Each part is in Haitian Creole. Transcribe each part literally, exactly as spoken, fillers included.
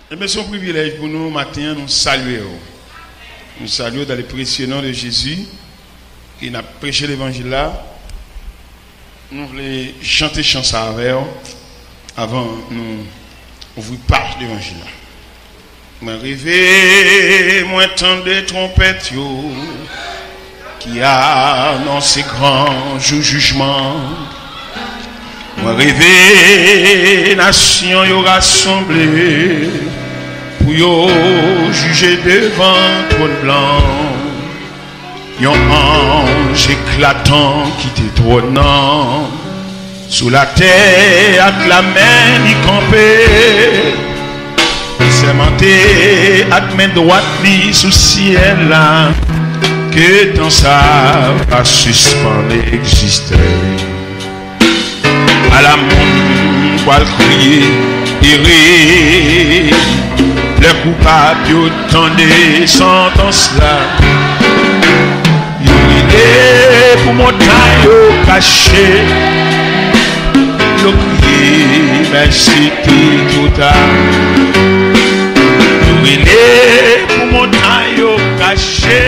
Ebyen, se yon privilèj pou nou maten an, nou salye w. Nou salye w dans le précieux nom de Jésus. E n ap preche levanjil la. Nou vle chante chan sa avè w avan nou ouvri paj levanjil la. Mwen reve, mwen tande twonpèt yo ki anonse gran jou jijman. Mwen reve, nasyon yo rasanble pou yo jije devan twòn blan. Yon anj eklatan kite twòn nan. Sou latè ak lamè li kanpe. Li sèmante ak men dwat li sou syèl la ke tan sa a pa sispann egziste. Ala moun pral kriye, ere, lè koupab yo tande santans la. Yo rele pou montay yo kache. Yo kriye, men se te twò ta. Yo rele pou montay yo kache.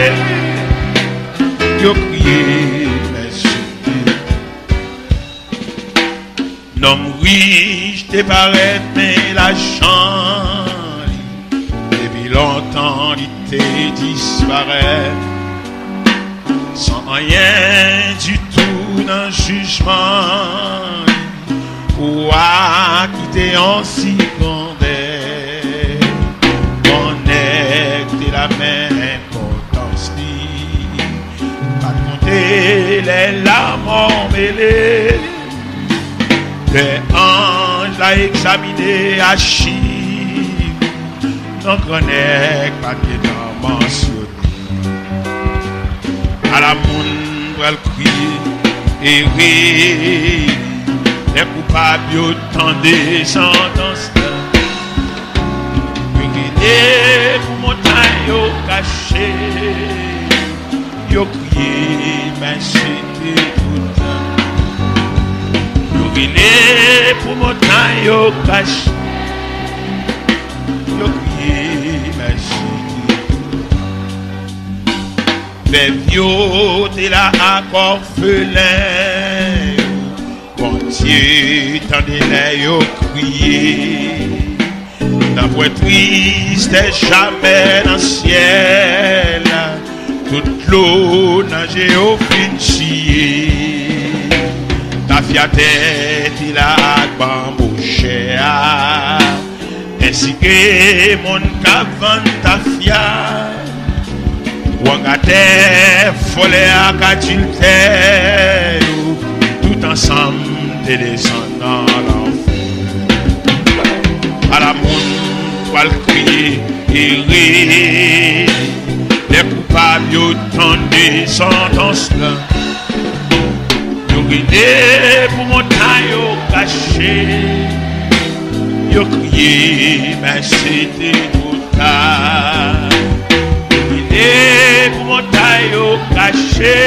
Yo kriye, men se te Nonm rich te parèt, men lajan li, depi lontan li te disparèt. San anyen ditou nan jijman li, pou wa kite yon si grandè. Bon nèg te la, men enpòtans li pa t konte lè lamò mele. Lè anj la egzamine achiv, non gran nèg pa t gentan mansyone. Ala moun pral kriye, ere, lè koupab yo tande santans la. Yo rele pou montay yo kache. Yo kriye, men se te twò ta. Yo rele pou montay yo kache. Yo kriye, men se te twò ta. Vèv yo te la ak òfelen yo. Bondye tande lè yo kriye. N ap wè tristès jamè nan syèl la. Tout dlo nan je yo fin siye. Tafyatè te la ak banbo chè a, ensike moun k ap vann tafya. Wangatè, vòlè ak adiltè yo, tout ansanm te desann nan lanfè. Ala moun pral kriye, ere, lè koupab yo tande santans la. Yo rele pou montay yo kache. Yo kriye, men se te twò ta. Yo rele pou montay yo kache.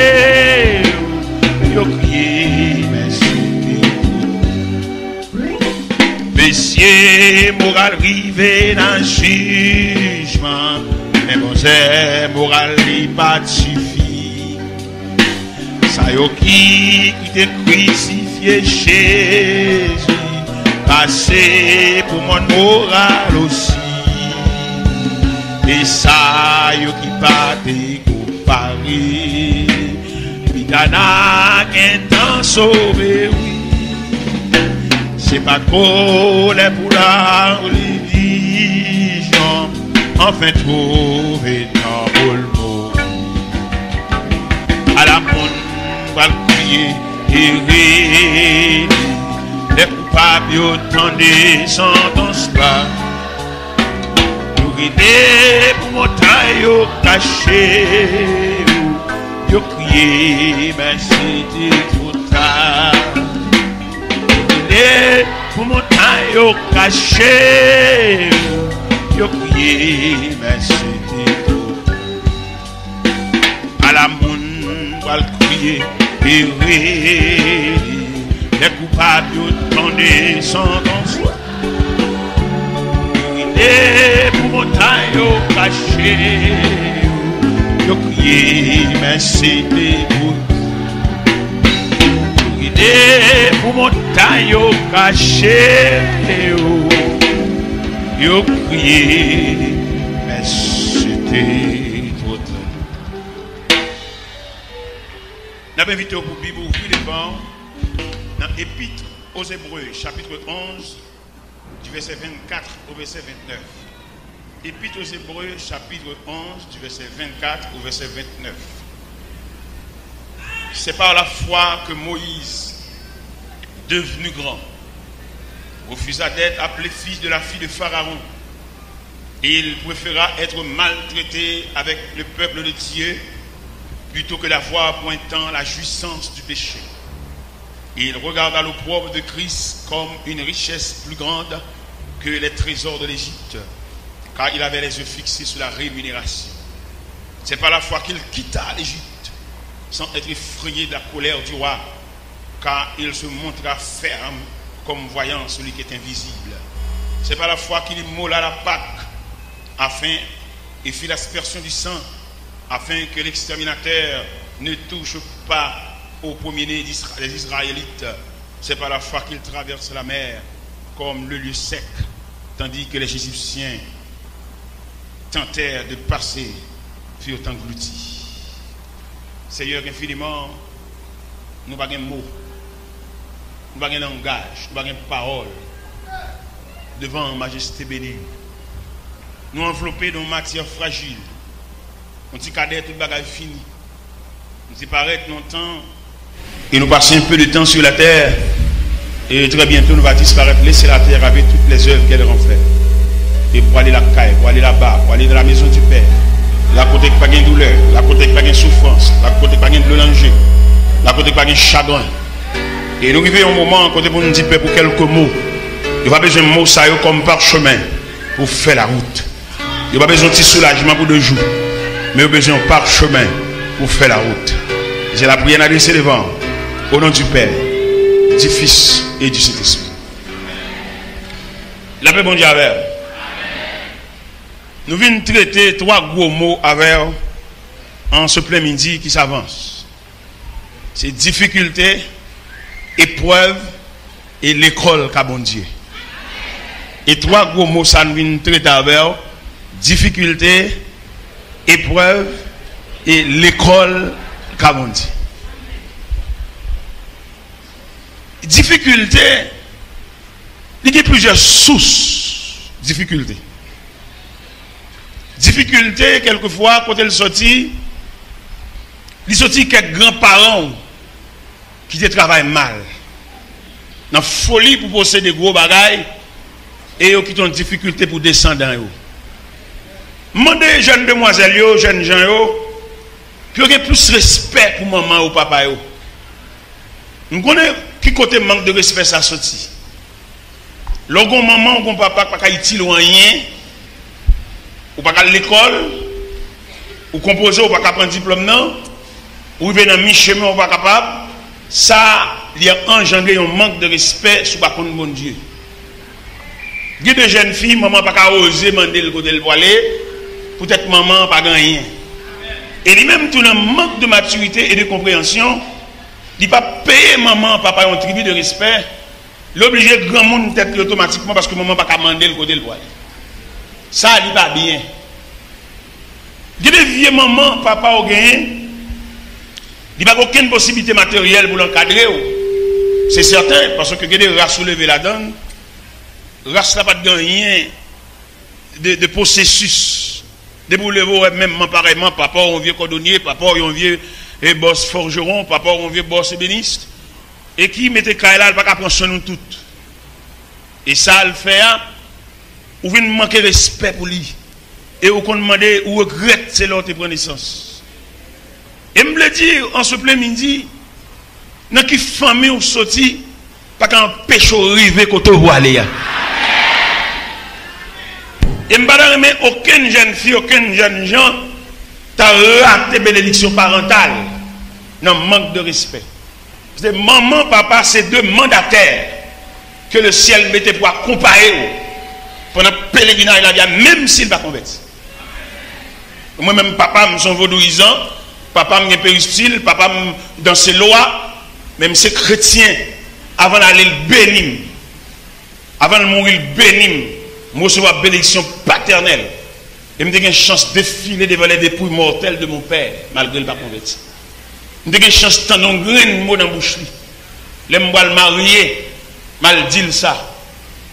Yo kriye, men se te twò ta. Mesye, moral rive nan jijman, men manzè, moral li pa t sifi. Sa yo ki, ki te krisifye Jezi pase pou mòn moral osi. E sa yo ki pa te pare. Pita n a gentan sove, wi. Se pa t kolè pou larelijyon, anfen twouve tan pou l mouri. Ala moun pral kriye, ere, lè koupab yo tande santans la. Yo rele pou montay yo kache. Yo kriye, men se te twò ta. Yo rele pou montay yo kache. Yo kriye, men se te twò ta. Ala moun pral kriye, ere, lè koupab yo tande santans la. Yo rele Yo kache, yo kriye, men se te pou. Yo rele pou montay yo kache yo. Yo kriye, men se te twò ta. N ap envite w pou Bib ou ouvri devan w nan Epître aux Hébreux, chapitre onze, du verset vingt-quatre au verset vingt-neuf. Épître aux Hébreux, chapitre onze, du verset vingt-quatre au verset vingt-neuf. C'est par la foi que Moïse, devenu grand, refusa d'être appelé fils de la fille de Pharaon, et il préféra être maltraité avec le peuple de Dieu plutôt que d'avoir pour un temps la jouissance du péché. Et il regarda l'opprobre de Christ comme une richesse plus grande que les trésors de l'Égypte, car il avait les yeux fixés sur la rémunération. C'est par la foi qu'il quitta l'Égypte, sans être effrayé de la colère du roi, car il se montra ferme comme voyant celui qui est invisible. C'est par la foi qu'il immola la Pâque, afin, et fit l'aspersion du sang, afin que l'exterminateur ne touche pas au premier-né d'Isra-, des Israélites. C'est par la foi qu'il traverse la mer comme le lieu sec, tandis que les Égyptiens tentèrent de passer, furent engloutis. Seyè, enfiniman, nou pa gen mo, nou pa gen langaj, nou pa gen pawòl devan majeste beni. Nou anvlope nan yon matyè frajil, yon ti kadè tout bagay fini. Nou disparèt nan tan. Et nous passer un peu de temps sur la terre, et très bientôt nous va disparaître, laisser la terre avec toutes les œuvres qu'elle renferme. Et pou ale lakay, pou ale laba, pou ale nan la maison du Père, la kote k pa gen doulè, la kote k pa gen soufrans, la kote k pa gen dlo nan je, la kote k pa gen chagren. E nou rive yon moman kote pou nou di pèp ou kèlke mo. Yo pa bezwen mo sa yo kòm pachemen pou fè lawout. Yo pa bezwen ti soulajman pou de jou, men yo bezwen yon pachemen pou fè lawout. Se lapriyè n adrese devan w, o non di Pè, di Fis e di Sentespri. Lapè Bondye avè w. Nou vin trete twa gwo mo avè w an se plen midi ki s avanse. Se difikilte, eprèv e lekòl ka Bondye. E twa gwo mo sa n vin trete avè w, difikilte, eprèv e lekòl ka Bondye. Difikilte, li gen plizyè sous difikilte. Difikilte, kèlkefwa, kote l soti, li soti kèk granparan w ki te travay mal, nan foli pou posede gwo bagay, e yo kite yon difikilte pou desandan yo. Mande jèn demwazèl yo, jèn jan yo, pou yo gen plis respè pou manman yo, papa yo. M konnen ki kote mank de respè sa soti. Lè w gen yon manman, w gen yon papa k pa ka itil ou anyen, ou pa ka al lekòl, ou konpoze, ou pa ka pran diplòm nan, ou rive nan mi chemen, ou pa kapab, sa, li ap anjandre yon mank de respè si w pa konn Bondye. Gen de jèn fi, manman pa ka oze mande l kote l pwale, poutèt manman an pa gen anyen. E li menm tou, nan mank de matirite e de konpreyansyon, li pa peye manman an, papa yon tribi de respè, li oblije granmoun tèt li otomatikman paske manman pa ka mande l kote l pwale. Sa, li pa byen. Gen de vye manman, papa w genyen, li pa gen okenn posiblite materyèl pou l ankadre w. Se sèten, paske gen de ras ou leve ladan l, ras la pa t gen anyen de, de pwosesis. Depi w leve, w wè menm manman parèyman, papa w yon vye kòdonye, papa w yon vye, e, bòs fòjewon, papa w yon vye bòs ebenis, e ki mete kay la, l pa ka pran swen nou tout. E sa l fè a, ou vin manke respè pou li. E ou konn mande, ou regrèt se lè w te pran nesans. E m vle di, an se plen midi, nan ki fanmi w soti, pa ka anpeche w rive kote w pwale a. E m pa ta renmen okenn jèn fi, okenn jèn jan ta rate benediksyon parantal nan mank de respè. Paske manman, papa se de mandatè ke lesyèl mete pou akonpaye w pandan pelerinaj lavi a, menm si l pa konvèti. Mwen menm, papa m se yon vodouyizan, papa m gen peristil, papa m danse lwa, men m se kretyen. Avan l ale, l beni m. Avan l mouri, l beni m. M resevwa benediksyon patènèl. E m te gen chans defile devan les dépouilles mortelles de mon père, malgre l pa konvèti. M te gen chans tande yon grenn mo nan bouch li. Lè m pral marye, m al di l sa.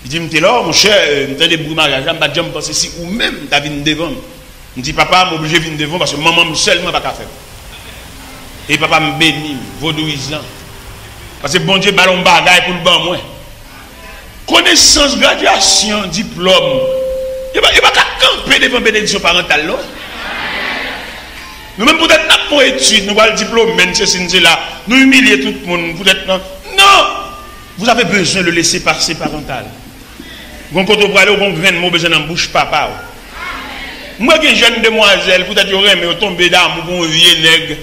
Li di m, "Telor, monchè, m tande bri maryaj la, m pa t janm panse si ou menm ta vin devan m." M di, "Papa, m oblije vin devan w paske manman m sèlman pa ka fè m." E papa m beni m, vodouyizan. Paske Bondye ba l yon bagay pou l ban mwen. Konesans, gradyasyon, diplòm, yo pa, yo pa ka kanpe devan benediksyon parantal, non. Nou menm, poutèt n ap fè yon etid, nou pral diplome n, sesi, n sela, nou imilye tout moun, poutèt nan, non! Vous avez besoin de laissez-passer parental. Gon kote w prale, w gon grenn mo w bezwen nan bouch papa w. M wè gen jèn demwazèl, poutèt yo renmen, yo tonbe damou pou yon vye nèg.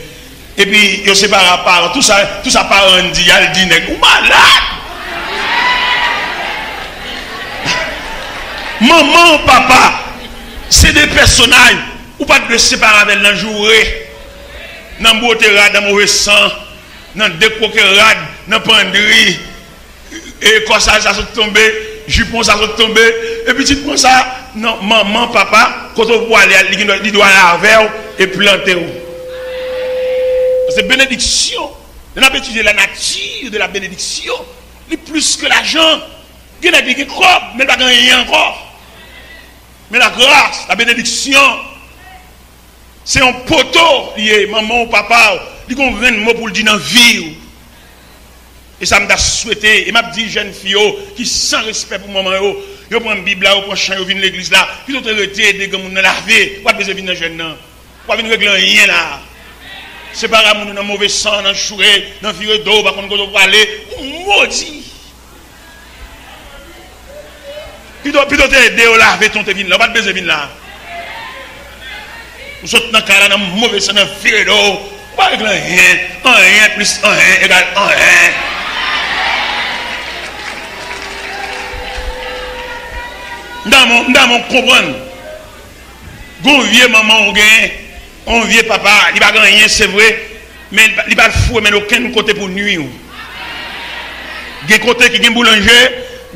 Epi yo separe ak paran, tou sa, tou sa paran di, y al di nèg, ou malad! Manman w, papa, se de pèsonaj, ou pa t dwe separe avè l nan joure, nan bwote rad, nan move san, nan dekwoke rad, nan pandri. E kòsaj sa sot tonbe, jipon sa sot tonbe, e pitit mwen sa, non, manman, papa, kote w pwale a, li gen dwa, li dwe al avè w e plante w. Paske benediksyon, lè n ap etidye la nature de la bénédiction, li plis ke lajan. Gen nèg li gen kòb, men l pa gen anyen ankò. Men la grâce, la bénédiction, se yon poto li ye, manman w, papa w, li gon grenn mo pou l di nan vi w. E sa m ta swete, e m ap di jèn fi yo ki san respè pou manman yo, yo pran Bib la, yo pran chan, yo vin legliz la, pito te rete ede granmoun nan lave, ou pa t bezwen vin nan jèn nan. Ou pa vin regle anyen la. Separe moun yo nan move san, nan joure, nan vire do, ou pa konn kote w prale, ou modi. Pito, pito te ede yo lave tan w te vin la. Ou pa t bezwen vin la. Ou sot nan kay la nan move san, nan vire do. Ou pa regle anyen. Anyen plis anyen egal anyen. M ta renmen, m ta renmen w konprann. Gon vye manman ou genyen, yon vye papa, li pa gen anyen, se vre, men li pa, li pa foure men l okenn kote pou nwi w. Gen kote ki gen boulanje,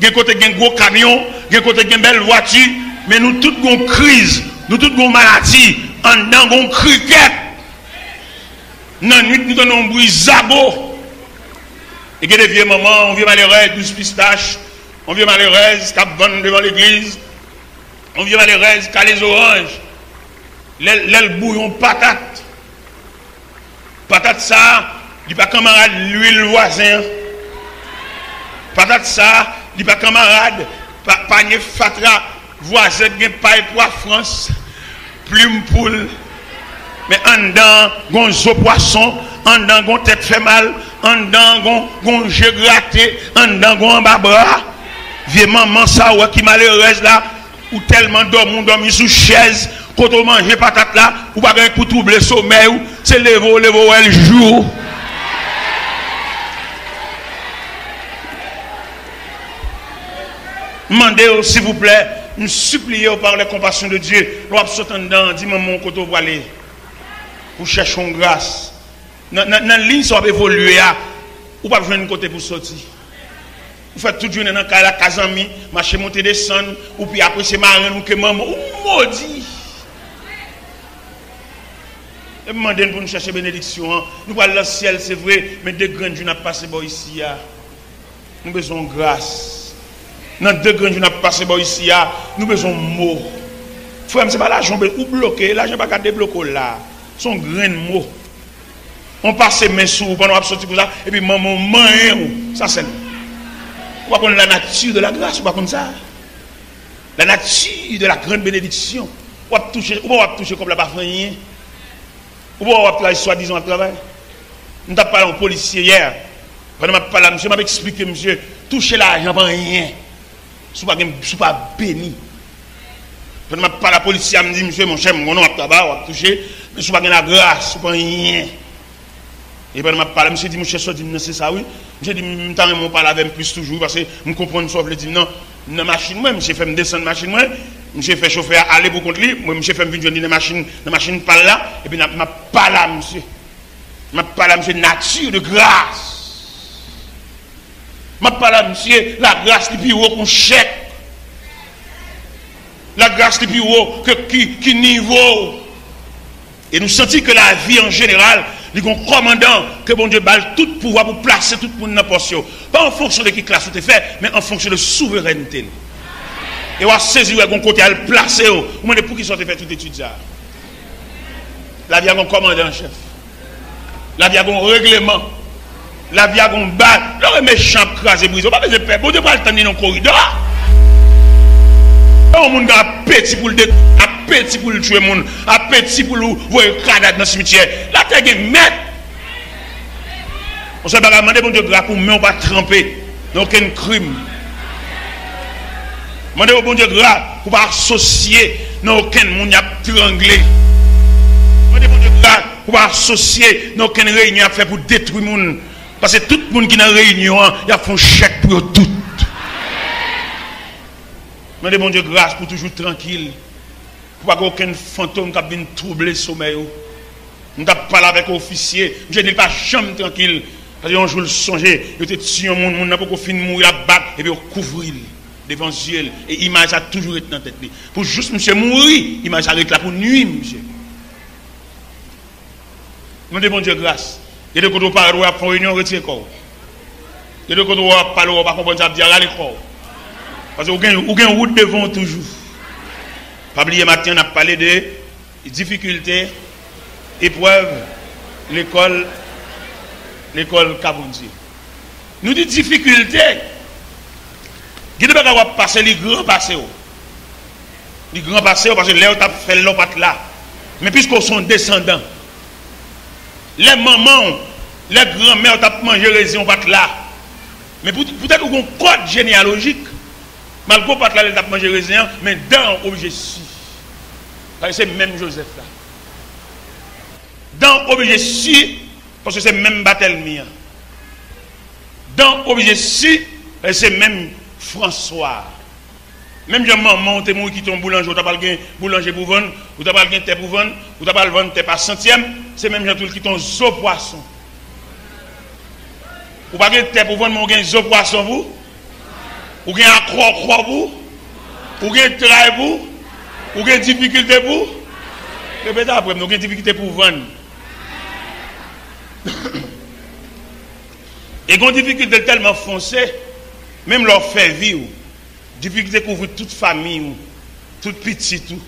gen kote ki gen gwo kamyon, gen kote ki gen bèl vwati, men nou tout gon kriz, nou tout gon maladi, anndan gon krikèt. Nan nwit, nou tande yon bri zago. E gen de vye manman, yon vye malerèz, douz pistach, yon vye malerèz k ap vann devan legliz, yon vye malerèz, kale zoranj. Lè, lè l bouyon patat, patat sa a, li pa kanmarad lwil vwazen an. Patat sa a, li pa kanmarad pa, panye fatra vwazen k gen pay pwa frans, plim poul. Men anndan gon zo pwason, anndan gon tèt fè mal, anndan gon, gon je grate, anndan gon anba bra. Vye manman sa ou wè ki malerèz la, ou tèlman dòmi, ou dòmi sou chèz, kote w manje patat la, ou pa gen pou twouble somèy ou, se leve w leve w wè l jou. M mande w, silvouplè, m sipliye w par les compassions de Dieu, lè w ap sot anndan an, di manman w kote w prale pou chèche yon gras. Nan, nan, nan liy sa w ap evolye a, ou p ap jwenn kote pou soti. Ou fè tout jounen nan kay la, ka zanmi, mache monte desann, ou pi apresye marenn ou ke manman, ou modi. E m mande n pou n chèche benediksyon an. Nou pral nan syèl, se vre, men de grenn jou n ap pase bò isi a. Nou bezwen yon gras. Nan de grenn jou n ap pase bò isi a, nou bezwen yon mo. Frè m, se pa lajan w be-, ou bloke, lajan pa ka debloke w la. Se yon grenn mo. On pase men sou ou pandan w ap soti konsa, epi manman w manyen w. Sa sèl. Ou pa konn la nature de la grâce, ou pa konn sa. La nature de la grande bénédiction. W ap touche, ou pa w ap touche kòb la pa fè anyen. Ou pa w ap travay swadizan w ap travay. M t ap pale a yon polisye yè. Pandan m ap pale a misye, m ap eksplike misye, touche lajan pa anyen. Si w pa gen, si w pa beni. Pandan m ap pale a polisye a, m di misye, monchè, m konnen w ap travay, w ap touche, men si w pa gen lagras, ou pa anyen. E pandan m ap pale, misye di, monchè, sa w di m nan se sa wi. Misye di, m ta renmen w pale avè m plis toujou wi, paske m konprann sa w vle di m nan. M nan machin mwen, misye fè m desann machin mwen. Misye fè chofè a ale pou kont li, mwen misye fè m vin jwenn li nan machin, nan machin pa l la, epi n ap, m ap pale a misye. M ap pale a misye nature de grâce. M ap pale a misye, lagras li pi wo ke yon chèk. Lagras li pi wo ke ki, ki nivo. E nou santi ke lavi an jeneral, li gen yon kòmandan ke Bondye ba l tout pouvwa pou plase tout moun nan pòs yo. Pa an fonksyon de ki klas ou te fè, men an fonksyon de souverènte l. E w a sezi wè gen yon kote al plase yo. Ou mande poukisa w te fè tout etid sa a. Lavi a gen yon kòmandan an chèf. Lavi a gen yon regleman. Lavi a gen yon bay. Lè w wè mechan ap kraze brize, w pa bezwen pè. Bondye pral tann li nan koridò. Lè yon moun gen apeti pou l detwi, apeti pou l tye moun, apeti pou l voye kadav nan simityè, latè gen mèt. Yon sèl bagay, mande Bondye gras pou men w pa tranpe nan okenn krim. Mande Bondye gras pou w pa asosye nan okenn moun y ap trangle. Mande Bondye gras pou w pa asosye nan okenn reyinyon y ap fè pou detwi moun. Paske tout moun ki nan reyinyon an, y ap fè yon chèk pou yo tout. Mande Bondye gras pou w toujou trankil, pou pa gen okenn fantom k ap vin twouble somèy ou. M t ap pale avèk yon ofisye, misye di l pa janm trankil, paske yon jou l sonje yo te tiye yon moun, moun nan poko fin mouri, l ap bat, epi yo kouvri l devan zye l, e imaj sa toujou ret nan tèt li. Pou jis misye mouri, imaj sa ret la pou nui misye. Mande Bondye gras. Gen de kote w parèt, w ap fè yon reyinyon, retire kò w. Gen de kote w ap pale, w pa konprann sa ap di a, rale kò w. Paske ou gen, ou gen wout devan w toujou. Pa bliye maten an, n ap pale de difikilte, eprèv, lekòl, lekòl ka Bondye. Nou di difikilte, gen de bagay w ap pase, li gran pase w. Li gran pase w, paske lè yo t ap fè l la, w pa t la. Men piske w se yon desandan, lè manman w, lè granmè w t ap manje rezen, w pa t la. Men pou, poutèt ou gen yon kòd jeneyalojik, malgre w pa t la lè l t ap manje rezen an, men dan an oblije si. Paske se menm Jozèf la. Dan an oblije si, paske se menm Batèlmi an. Dan an oblije si, paske se menm Franswa a. Menm jan manman w te mouri kite yon boulanje, ou ta pral gen boulanje pou vann, ou ta pral gen tè pou vann, ou ta pral vann tè pa santyèm, se menm jan tou l kite yon zo pwason. Ou pa gen tè pou vann, men ou gen zo pwason pou ou. Ou gen akwòkwò pou ou. Ou gen tray pou ou. Ou gen difikilte pou ou. Repete apre m, ou gen difikilte pou vann. E gen yon difikilte tèlman fonse, menm lè w fè vi w, difikilte kouvri tout fanmi w, tout pitit ou,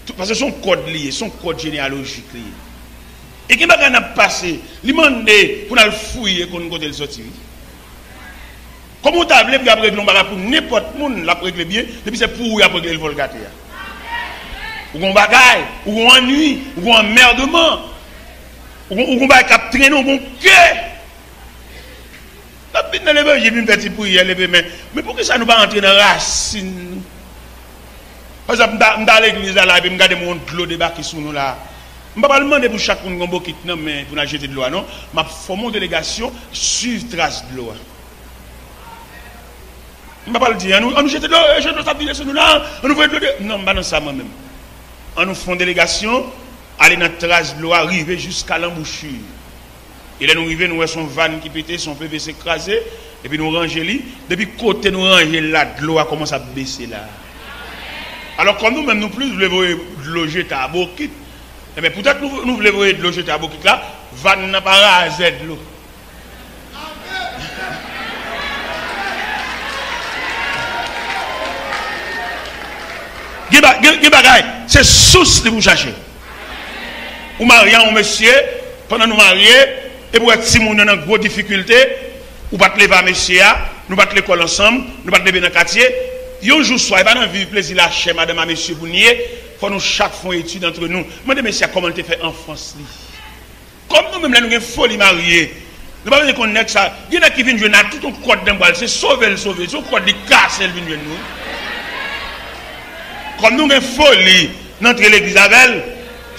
tout, paske se yon kòd li ye, se yon kòd jeneyalojik li ye. E gen bagay n ap pase, li mande pou n al fouye konn kote l soti, wi. Kòman w ta vle pou y ap regle yon bagay pou nenpòt moun, l ap regle byen, depi se pou ou y ap regle l, fò l gate a. Ou gen yon bagay, ou gen yon annui, ou gen yon anmèdman, ou gen, ou gen yon bagay k ap trennen, ou gen yon kè. N ap vin nan levanjil, vin fè ti priyè, leve men. Men poukisa nou pa antre nan rasin nou? Pa egzanp, m ta, m ta legliz la, la, epi m gade m wè yon dlo debake sou nou la. M pa pral mande pou chak moun gen yon bokit nan men pou n al jete dlo a, non. M ap fòme yon delegasyon, swiv tras dlo a. M pa pral di, ann nou, ann nou jete dlo, e, jete dlo, sa ap vide sou nou la, ann nou voye dlo de. Non, m pa nan sa mwen menm. Ann nou fè yon delegasyon, ale nan tras dlo a, rive jiska lanbouchi. E lè nou rive, nou wè se yon vàn ki pete, se yon P V C kraze, epi nou ranje li. Depi kote nou ranje l la, dlo a kòmanse ap bese la. Alò, kòm nou menm, nou plis vle voye dlo jete a bokit, enben, poutèt nou, nou vle voye dlo jete a bokit la, vàn nan pa razè dlo. Gen ba-, gen, gen bagay, se sous li pou chache. Ou marye a yon mesye, pandan nou marye, epi w wè timoun yo nan gwo difikilte, ou pa t leve a mesye a, nou pa t lekòl ansanm, nou pa t leve nan katye. Yon jou swa, e pa nan viv plezi lachè madanm a mesye pou n ye, fò nou chak fè yon etid antre nou. Mande mesye a kòman l te fè anfans li. Kòm nou menm lè nou gen foli marye, nou pa bezwen konn nèg sa. Gen nèg ki vin jwenn ak tout yon kòd nan bra l, se sove l sove, se yon kòd li kase l vin jwenn nou. Kòm nou gen foli n antre legliz avè l,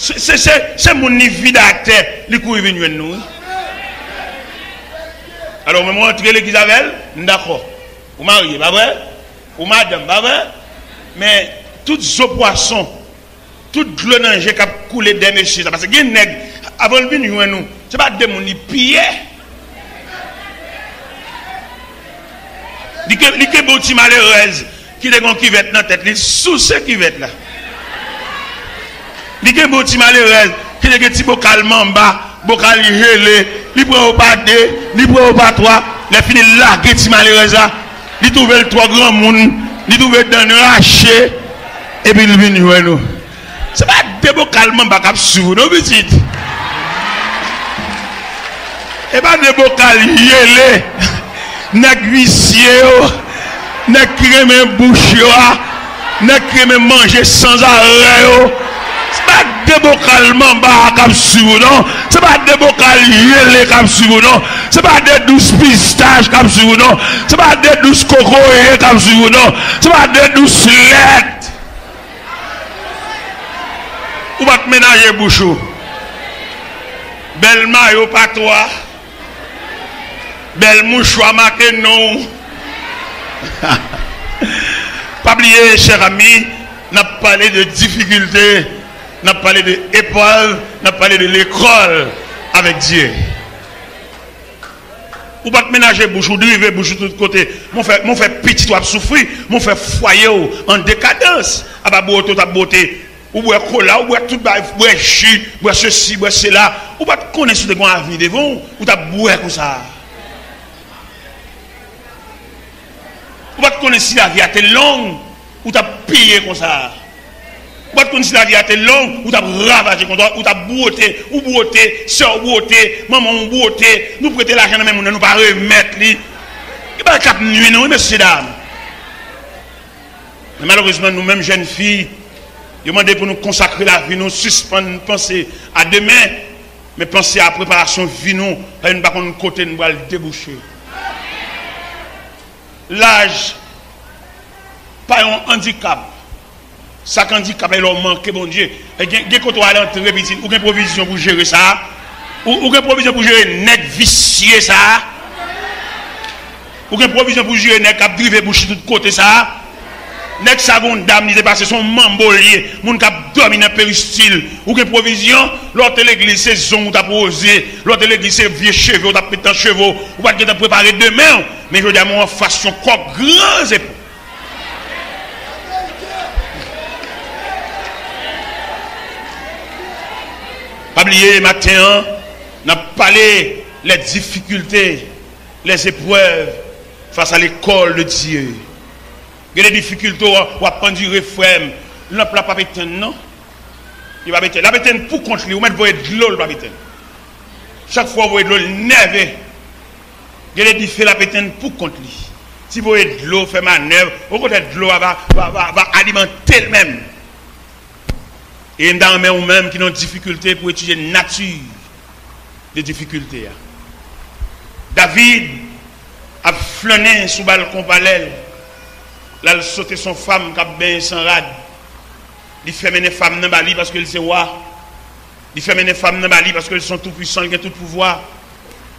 se, se, se, se moun li vide atè, li kouri vin jwenn nou, wi. Alò, ou menm ou antre legliz avè l, m dakò. Ou marye, pa vre? Ou madanm, pa vre? Men, Tout zo pwason, tout dlo nan je k ap koule dèyè mesye sa. Paske gen nèg, avan l vin jwenn ou, se pa de moun li piye. Li ke, li kenbe yon ti malerèz ki te gen yon kivèt nan tèt li, souse kivèt la. Li kenbe yon ti malerèz ki te gen ti bokal manba, bokal jele, li pran yo pa de, li pran yo pa twa, lè fini l lage ti malerèz la, li twouve l twò granmoun, li twouve dan l rache, epi l vin jwenn ou. Se pa de bokal manba k ap swiv ou non, pitit. E pa de bokal jele. Nèg visye yo, nèg ki renmen bouch yo a, nèg ki renmen manje sanzarè yo. Se pa de bokal manba a k ap swiv ou non. Se pa de bokal jele k ap swiv ou non. Se pa de dous pistach k ap swiv ou non. Se pa de dous kokoye k ap swiv ou non. Se pa de dous lèt. Ou pa t menaje bouch ou. Bèl mayo pa twa. Bèl mouchwa make non w. Pa bliye, chè ami, n ap pale de difikilte, n ap pale de eprèv, n ap pale de lekòl avèk Dye. Ou pa t menaje bouch ou, drive bouch ou tout kote. Mon fè, mon fè pitit w ap soufri, mon fè fwaye w an dekadans. Apa bwote w t ap bwote. Ou bwè kola, ou bwè tout bagay, bwè ji, bwè sesi, bwè sela. Ou pa t konnen si w te gen yon avni devan w, ou t ap bwè konsa. Ou pa t konnen si lavi a te long, ou t ap peye konsa. Ou pa t konn si lavi a te long, ou t ap ravaje konsa, ou t ap bwote, ou bwote, sè w bwote, manman w bwote, nou prete lajan nan men moun nan, nou pa remèt li. Gen bagay k ap nui nou, wi, mesye dam. Men malerezman, nou menm jèn fi, yo mande pou nou konsakre lavi nou, sispann panse a demen, men panse a preparasyon vi nou, paske nou pa konn kote n pral debouche. Laj pa yon andikap. Sa k andikap la, e lè w manke Bondye. E gen, gen kote w al antre, pitit, ou gen pwovizyon pou jere sa. Ou, ou gen pwovizyon pou jere nèg visye sa. Ou gen pwovizyon pou jere nèg k ap drive bouch li tout kote sa. Nèg sa gen yon dam li te pase, se yon manbo l ye. Moun k ap dòmi nan peristil. Ou gen pwovizyon, lè w te legliz, se zong ou t ap woze. Lè w te legliz, se vye cheve ou t ap met nan cheve w. Ou pa t gentan prepare demen w. Men jodi a, men w anfas yon kòk gran zepon. Pa bliye, maten an, n ap pale les difficultés, les épreuves face à l'école de Dieu. Gen de difikilte w, w ap andire, frè m. Lanp la p ap etenn, non. Li p ap etenn. L ap etenn pou kont li. Ou mèt voye dlo, l p ap etenn. Chak fwa w voye dlo, l nève. Gen de dife l ap etenn pou kont li. Si voye dlo, fè manèv, okontrè, dlo a va, va, va, va alimante l menm. E m ta renmen ou menm ki nan difikilte pou etidye nati de difikilte a. David ap flannen sou balkon palè l. L al sote sou yon fanm k ap benyen san rad. Li fè mennen fanm nan ba li paske l se wa. Li fè mennen fanm nan ba li paske l se yon toupwisan, l gen tout pouvwa.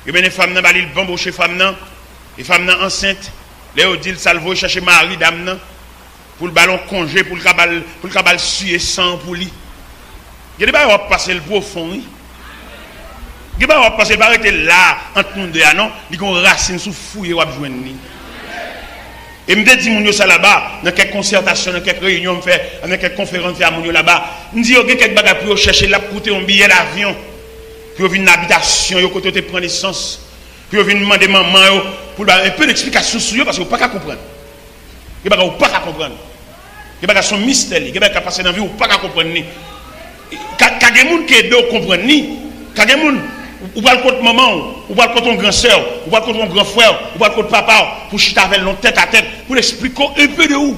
Yo mennen fanm nan ba li, l banboche fanm nan. E fanm nan ansent. Lè yo di l sa, l voye chache mari dam nan pou l ba l yon konje, pou l ka ba l, pou l ka ba l siye san an pou li. Gen de bagay w ap pase, l pwofon, wi. Gen bagay w ap pase, l pa rete la ant nou de a, non. Li gen yon rasin, si w fouye, w ap jwenn li. E m te di moun yo sa laba, nan kèk konsètasyon, nan kèk reyinyon m fè, nan kèk konferans m fè a moun yo laba. M di yo gen kèk bagay pou yo chèche, l ap koute yon biyè lavyon pou yo vin nan abitasyon yo kote yo te pran nesans, pou yo vin mande manman yo pou l ba yo enpe deksplikasyon sou yo, paske yo pa ka konprann. Gen bagay ou pa ka konprann. Gen bagay se yon mistè li. Gen bagay k ap pase nan vi w, ou pa ka konprann li. Ka, ka gen moun ki ede w konprann li. Ka gen moun, ou, ou pral kot manman w, ou pral kot yon gran sè w, ou pral kot yon gran frè w, ou pral kot papa w, pou chita avè l nan tèt a tèt, pou l eksplike w enpe de ou.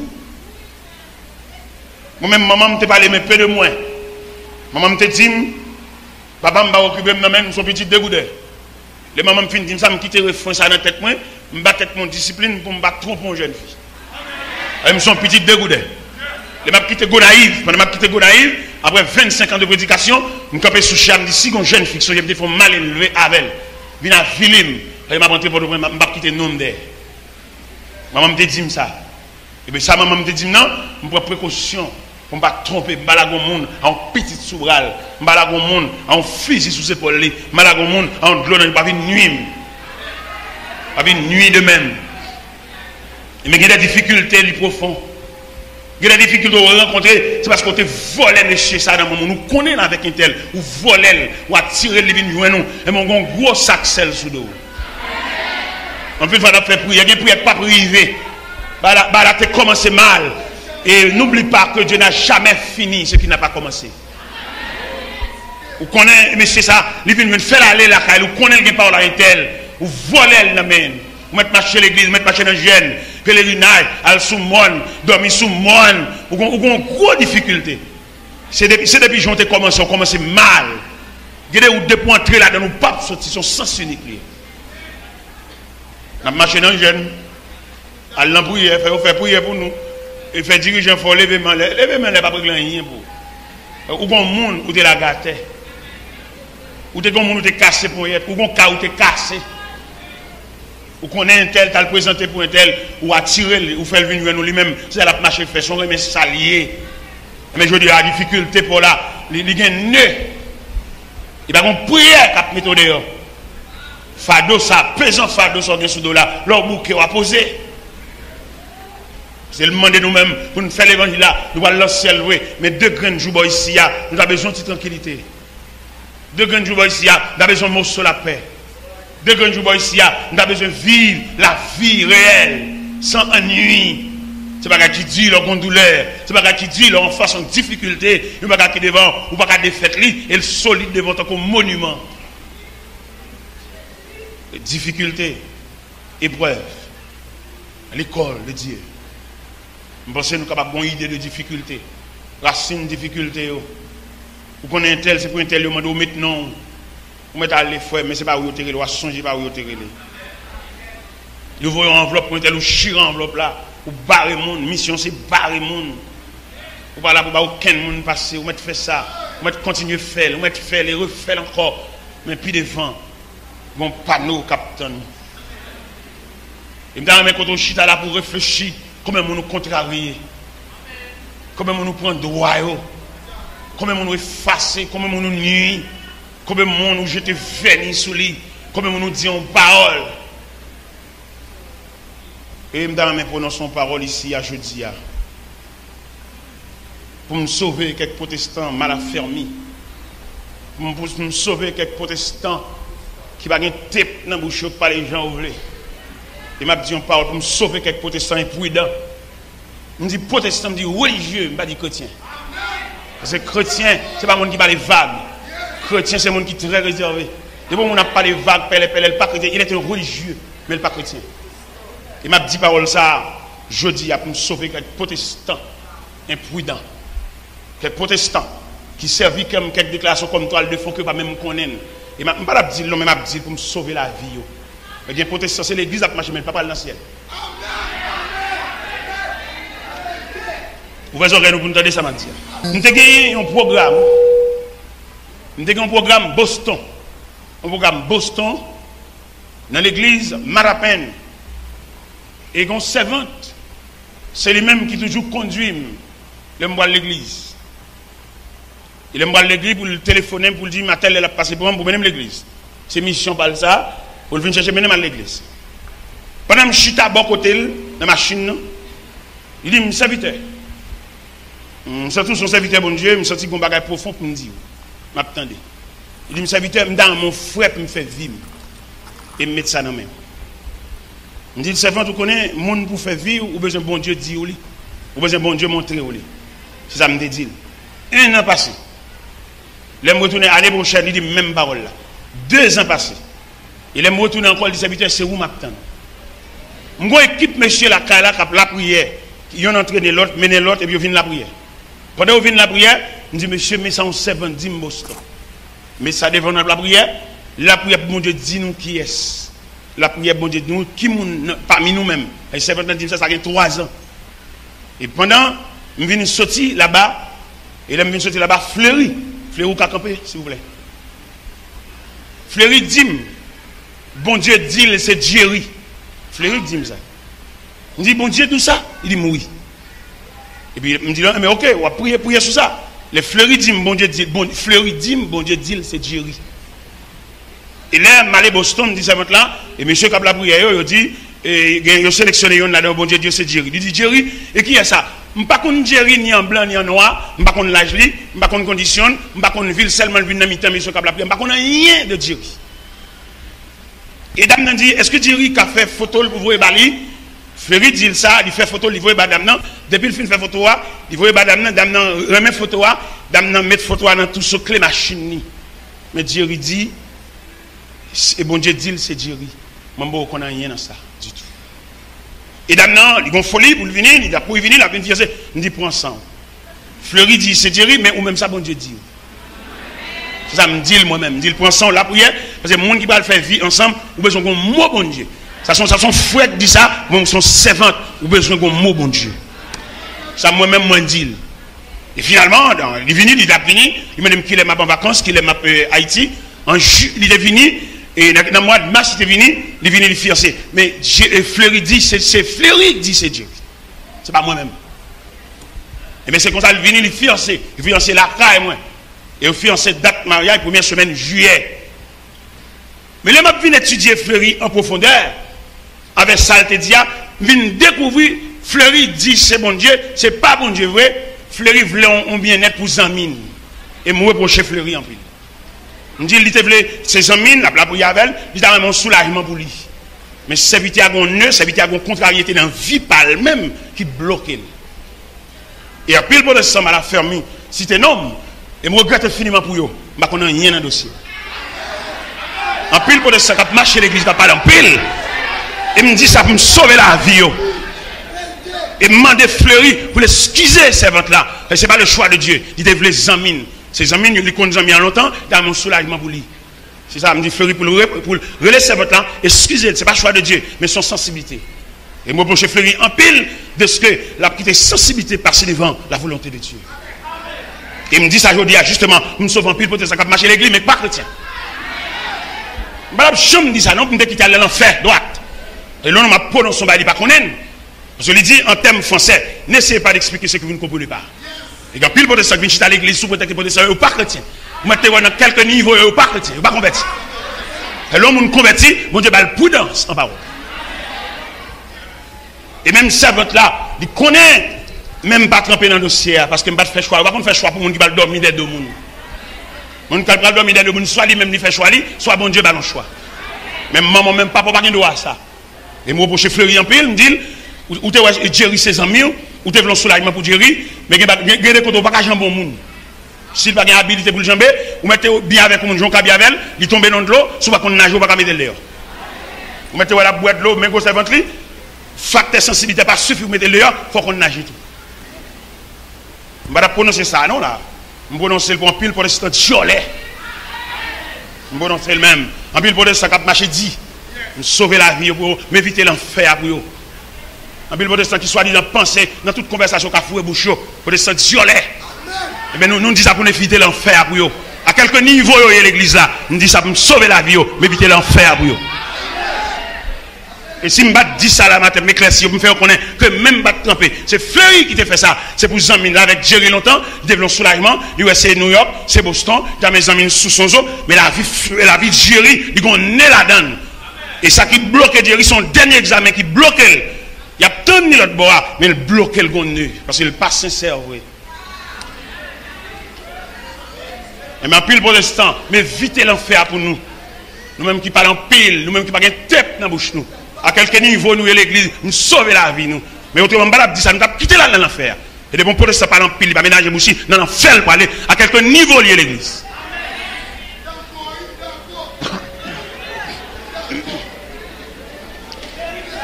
Mwen menm, manman m te pale m enpe de mwen. Manman m te di m, papa m pa okipe m nan, men m se yon pitit degouden. Lè manman m fin di m sa, m kite refren sa nan tèt mwen, m ba tèt mwen yon disiplin pou m pa twonpe yon jèn fi. E m se yon pitit degouden. Lè m ap kite Gonayiv, pandan m ap kite Gonayiv, apre vennsenk an de predikasyon, m kanpe sou chè a, m di, si gen yon jèn fi k sonje m te fè yon malelve avè l, vin avili m, lè m ap rantre Pòtoprens, m p ap kite non m dèyè. Manman m te di m sa. Ebyen, sa manman m te di m nan, m pran prekosyon. Pou m pa twonpe, m pa lage yon moun a yon pitit sou bra l. M pa lage yon moun a yon fizi sou zepòl li. M pa lage yon moun a yon dlo nan, pa vin nui m. Pa vin nui de menm. Men gen de difikilte, li pwofon. Gen de difikilte ou rankontre, se paske ou te vòlè mesye sa nan men moun. Ou konnen l avèk entèl, ou vòlè l, ou atire l, li vin jwenn ou. Ebyen, ou gen yon gwo sak sèl sou do w. Anpil fwa, n ap fè priyè, gen priyè k p ap rive. Bagay la, bagay la te kòmanse mal. Et n'oublie pas que Dieu n'a jamais fini ce qu'il n'a pas commencé. Ou konnen mesye sa, li vin jwenn fè l ale lakay li, ou konnen l gen pawòl a entèl, ou vòlè l nan men l. Ou mèt mache legliz, ou mèt mache nan jèn, pelerinaj, al sou mòn, dòmi sou mòn, ou gon, ou gon gwo difikilte. Se depi, se depi jan w te kòmanse, w kòmanse mal. Gen de wout depi w antre ladan l, ou p ap soti, se yon sans inik li ye. N ap mache nan jèn. Al nan priyè, fè yo fè priyè pou nou. E fè dirijan fè w leve men anlè. Leve men anlè p ap regle anyen pou ou. Ou gon moun ou te lage atè. Ou te gon moun ou te kase ponyèt. Ou gon kay ou te kase. Ou konnen entèl t al prezante pou entèl, ou atire l, ou fè l vin jwenn ou li menm. Se sa l ap mache fè, se yon renmen sa l ye. Men jodi a, difikilte pa w la, li, li gen ne. Li pa gon priyè k ap mete w deyò. Fado sa, pezan fado sa w gen sou do la, lè w bouke, w a poze. Se l mande nou menm pou n fè levanjil la, nou pral nan syèl vre, men de grenn jou bò isi a, nou ta bezwen yon ti trankilite. De grenn jou bò isi a, nou ta bezwen yon moso lapè. De grenn jou bò isi a, nou ta bezwen viv lavi reyèl, san annuiy. Se bagay ki di lè w gon doulè, se bagay ki di lè w anfas yon difikilte, yon bagay ki devan, ou pa ka defèt li, e l solid devan w tankou yon moniman. Difikilte, eprèv, lekòl de Dye. M panse nou kapab gen yon ide de difikilte, rasin difikilte yo. Ou konnen entèl, se pou entèl yo mande w met non w. Ou mèt ale, frè m, men se pa ou yo te rele, w a sonje pa ou yo te rele. Yo voye yon anvlòp pou entèl, ou chire anvlòp la, ou bare moun, misyon se bare moun. Ou pa la pou ba okenn moun pase, ou mèt fè sa, ou mèt kontinye fè l, ou mèt fè l e refè l ankò. Men pi devan, gon pano k ap tann ou. E m ta renmen kote w chita la pou w reflechi, konbyen moun ou kontrarye, konbyen moun ou pran dwa yo, konbyen moun ou efase, konbyen moun ou nui, konbyen moun ou jete vèni sou li, konbyen moun ou di yon pawòl. E m ta renmen pwononse yon pawòl isi a jodi a. Pou m sove kèk pwotestan mal afèmi. Pou m, pou m sove kèk pwotestan ki pa gen tep nan bouch yo, k pale jan yo vle. E m ap di yon pawòl pou m sove kèk pwotestan enpridan. M di pwotestan, m di relijye, m pa di kretyen. Paske kretyen, se pa moun ki pale vag. Kretyen, se moun ki trè rezève. Depi yon moun ap pale vag, pèlè, pèlè, l pa kretyen, il est un religieux, men l pa kretyen. E m ap di pawòl sa a jodi a pou m sove kèk pwotestan enpridan, kèk pwotestan ki sèvi kè m kèk deklarasyon kòm twal de fon ke yo pa menm konnen l. E m ap, m pa t ap di l non, men m ap di l pou m sove lavi yo. Ebyen, pwotestan se legliz l ap mache, men l pa pral nan syèl. Ouvè zòrèy nou pou n tande sa m ap di a. M te genyen yon pwogram. M te gen yon pwogram Boston. Yon pwogram Boston nan legliz Matapen. E gen yon sèvant, se li menm ki toujou kondui m lè m pral legliz. E lè m pral legliz, pou l telefone m, pou l di m a tèl lè l ap pase pran m pou mennen m legliz. Se misyon pa l sa, pou l vin chèche mennen m al legliz. Pandan m chita bò kote l nan machin nan, li di m, sèvitè, m santi w se yon sèvitè Bondye, m santi gon bagay pwofon pou m di w. M ap tande. Li di m, sèvitè, m ta renmen yon frè pou m fè vi m. E m met sa nan men w. M di l, sèvant, ou konnen, moun pou fè vi w, ou bezwen Bondye di w li. Ou bezwen Bondye montre w li. Se sa m te di l. En an pase. Lè m retounen ane pwochèn, li di m menm pawòl la. De zan pase. E lè m retounen ankò, li di, sèvitè, se ou m ap tann. M gon ekip mesye lakay la k ap lapriyè. Yonn antrene lòt, mennen lòt, epi yo vin lapriyè. Pandan yo vin lapriyè, m di, mesye, men sa yon sèvant di m Boston. Men sa devan nou ap lapriyè, lapriyè pou Bondye di nou kiyès. Lapriyè Bondye di nou ki moun nan, pami nou menm. E sèvant lan di m sa, sa gen twa zan. E pandan m vin soti laba, e lè m vin soti laba, Fleri, Fleri ou ka kanpe, silvouplè. Fleri di m, Bondye di l se Jerry. Fleri di m sa. M di, Bondye di w sa? Li di m, wi. Epi m di l, men oke, w ap priye, priye sou sa. Lè Fleury di m, Bondye di, bon, Fleury di m, Bondye di l se Jerry. E lè m ale Boston, m di sèvant la, e mesye k ap lapriyè yo, yo di, e, gen, yo seleksyone youn ladan yo, Bondye di yo se Jerry. Li di, Jerry, e kiyès sa? M pa konn Jerry ni an blan, ni an nwa, m pa konn laj li, m pa konn kondisyon l, m pa konn vi l, sèlman l vin nan mitan mesye k ap lapriyè, m pa konn anyen de Jerry. E dam nan di, èske Jerry ka fè foto l pou voye ba li? Fleury di l sa, li fè foto l, li voye ba dam nan. Depi l fin fè foto a, li voye ba dam nan, dam nan renmen foto a, dam nan met foto a nan twouso kle machin li. Men Jerry di, e Bondye di l se Jerry. Mwen m poko konn anyen nan sa ditou. E dam nan, li gon foli pou l vini, li ap kouri vini, l ap vin fiyanse. M di, pran san w. Fleury di se Jerry, men ou menm sa Bondye di w. Se sa m di l mwen menm. M di l pran san w lapriyè, paske moun ki pral fè vi ansanm, ou bezwen gon mo Bondye. Sa se yon, sa se yon frè k di sa, mwen se yon sèvant, ou bezwen gon mo Bondye. Sa mwen menm mwen di l. E finalman, dan, li vini, li t ap vini, li mande m kilè m ap an vakans, kilè m ap, euh, Ayiti. An ji, li te vini, e nan, nan mwa mas li te vini, li vini, li fiyanse. Men Jerry, e Fleury di, se, se Fleury k di se Jerry. Se pa mwen menm. Ebyen, se konsa l vini, li fiyanse. Li fiyanse lakay mwen. E yo fiyanse, dat maryaj, premyè semèn jiyè. Men lè m ap vin etidye Fleury an pwofondè, avèk sa l te di a, m vin dekouvri Fleury di se Bondye, se pa Bondye vre. Fleury vle yon, yon byennèt pou zanmi l. E m repwoche Fleury anpil. M di l, li te vle, se zanmi l, l ap lapriyè avè l, li ta renmen yon soulajman pou li. Men sèvitè a gon ne, sèvitè a gon kontraryete nan vi pa l menm ki bloke l. E anpil pwotestan m al afèmi, site non m, e m regrèt enfiniman pou yo. M pa konn anyen nan dosye. Anpil pwotestan k ap mache legliz, k ap pale anpil, e m di sa pou m sove lavi yo. E m mande Fleury pou l eskize sèvant la, paske se pa le choix de Dieu. Li te vle zanmi l. Se zanmi l, li konn zanmi an lontan, li ta renmen yon soulajman pou li. Se sa, m di Fleury pou l re-, pou l rele sèvant la, eskize l, se pa choix de Dieu, men se yon sansiblite. E m repwoche Fleury anpil dèske l ap kite sansiblite pase devan la volonte de Dieu. E m di sa jodi a, jisteman, m sove anpil pwotestan k ap mache legliz, men k pa kretyen. M pa t ap janm di sa non, pou m te kite al nan lanfè dwat. E lè yon nonm ap pwononse yon bagay li pa konnen l. Paske li di, an tèm fransè, n'essayez pas d'expliquer ce que vous ne comprenez pas. E gen anpil pwotestan ki vin chita legliz sou pretèks pwotestan yo pa kretyen. Mwen te wè nan kèlke nivo yo, yo pa kretyen, yo pa konvèti. E lè yon moun konvèti, Bondye ba l pridans an pawòl. E menm sèvant la, li konnen, men m pa tranpe nan dosye a, paske m pa t fè chwa. Yo pa konn fè chwa pou moun ki pral dòmi dèyè do moun. Moun ki pral dòmi dèyè do moun, swa li menm li fè chwa li, swa Bondye ba l yon chwa. Men manman w, menm papa w pa gen dwa a sa. E m repwoche Fleury anpil, m di l, ou, ou te wè Jerry se zanmi w, ou te vle yon soulajman pou Jerry, men gen, gen, gen de kote ou pa ka janbe yon moun. Si l pa gen abilite pou l janbe, ou mèt te byen avèk yon moun, jan w ka byen avè l, li tonbe nan dlo, si w pa konn naje, ou pa ka mete l deyò. Ou mèt te wè l ap bwè dlo, men gwosè vant li, faktè sansiblite pa sifi pou mete l deyò, fò w konn naje tou. M pa t ap pwononse sa non la. M pwononse l pou anpil pwotestan dyòlè. M pwononse l menm. Anpil pwotestan k ap mache di, m sove lavi yo pou yo, m evite lanfè a pou yo. Anpil pwotestan ki swadizan panse nan tout konvèsasyon ka foure bouch yo, pwotestan dyòlè. Ebyen nou, nou di sa pou n evite lanfè a pou yo. A kèlke nivo yo ye legliz la, m di sa pou m sove lavi yo, m evite lanfè a pou yo. E si m pa t di sa la maten, m eklèsi yo, pou m fè yo konnen ke menm m pa t tranpe. Se Fleury ki te fè sa. Se pou zanmi l avèk Jerry lontan, li te vle yon soulajman, li wè se New York, se Boston, li ta men zanmi l sou son zo, men lavi, lavi Jerry, li gon ne ladan l. E sa ki bloke Jerry, se yon dènye egzamen ki bloke l. Y ap tann li lòt bò a, men l bloke l gon ne, paske l pa sensè vre. Enben, anpil pwotestan, men evite lanfè a pou nou. Nou menm ki pale anpil, nou menm ki pa gen tèt nan bouch nou. A kèlke nivo nou ye legliz, nou sove lavi nou. Men otreman, m pa t ap di sa, nou t ap kite l al nan lanfè a. E depi yon pwotestan pale anpil, li pa menaje bouch li, nan lanfè l prale, a kèlke nivo l ye legliz.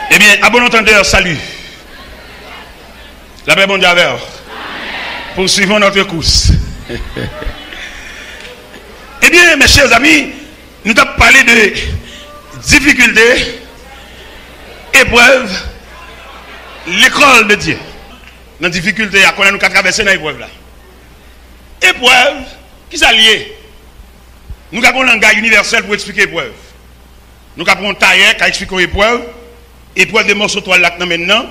Ebyen, à bon entendeur, salut. Lapè Bondye avè w. Poursuivons notre course. Ebyen, mes chers amis, nou t ap pale de difikilte, eprèv, lekòl de Dye. Nan difikilte a, kounye a nou ka travèse nan eprèv la. Eprèv, kisa l ye? Nou ka gen yon langay inivèsèl pou eksplike eprèv. Nou ka pran yon tayè, ka eksplike yon eprèv, eprèv de mòso twal la k nan men n nan,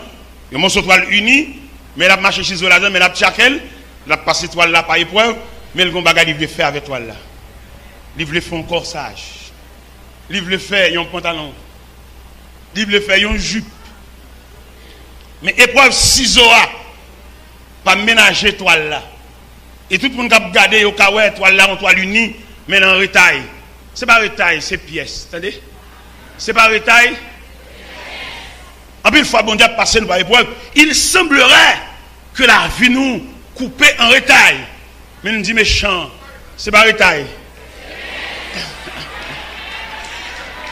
yon mòso twal ini, Men l ap mache sizo ladan, men l ap tchake l, l ap pase twal la pa eprèv, men l gen yon bagay li vle fè avèk twal la. Li vle fè yon kòsaj. Li vle fè yon pantalon. Li vle fè yon jip. Men eprèv sizo a pa menaje twal la. E tout moun k ap gade yo ka wè twal la yon twal ini, men l an retay. Se pa retay, se pyès, tande. Se pa retay. Anpil fwa, Bondye ap pase nou pa eprèv. Il semblerait que lavi nou koupe an retay. Men nou di mechan, se pa retay.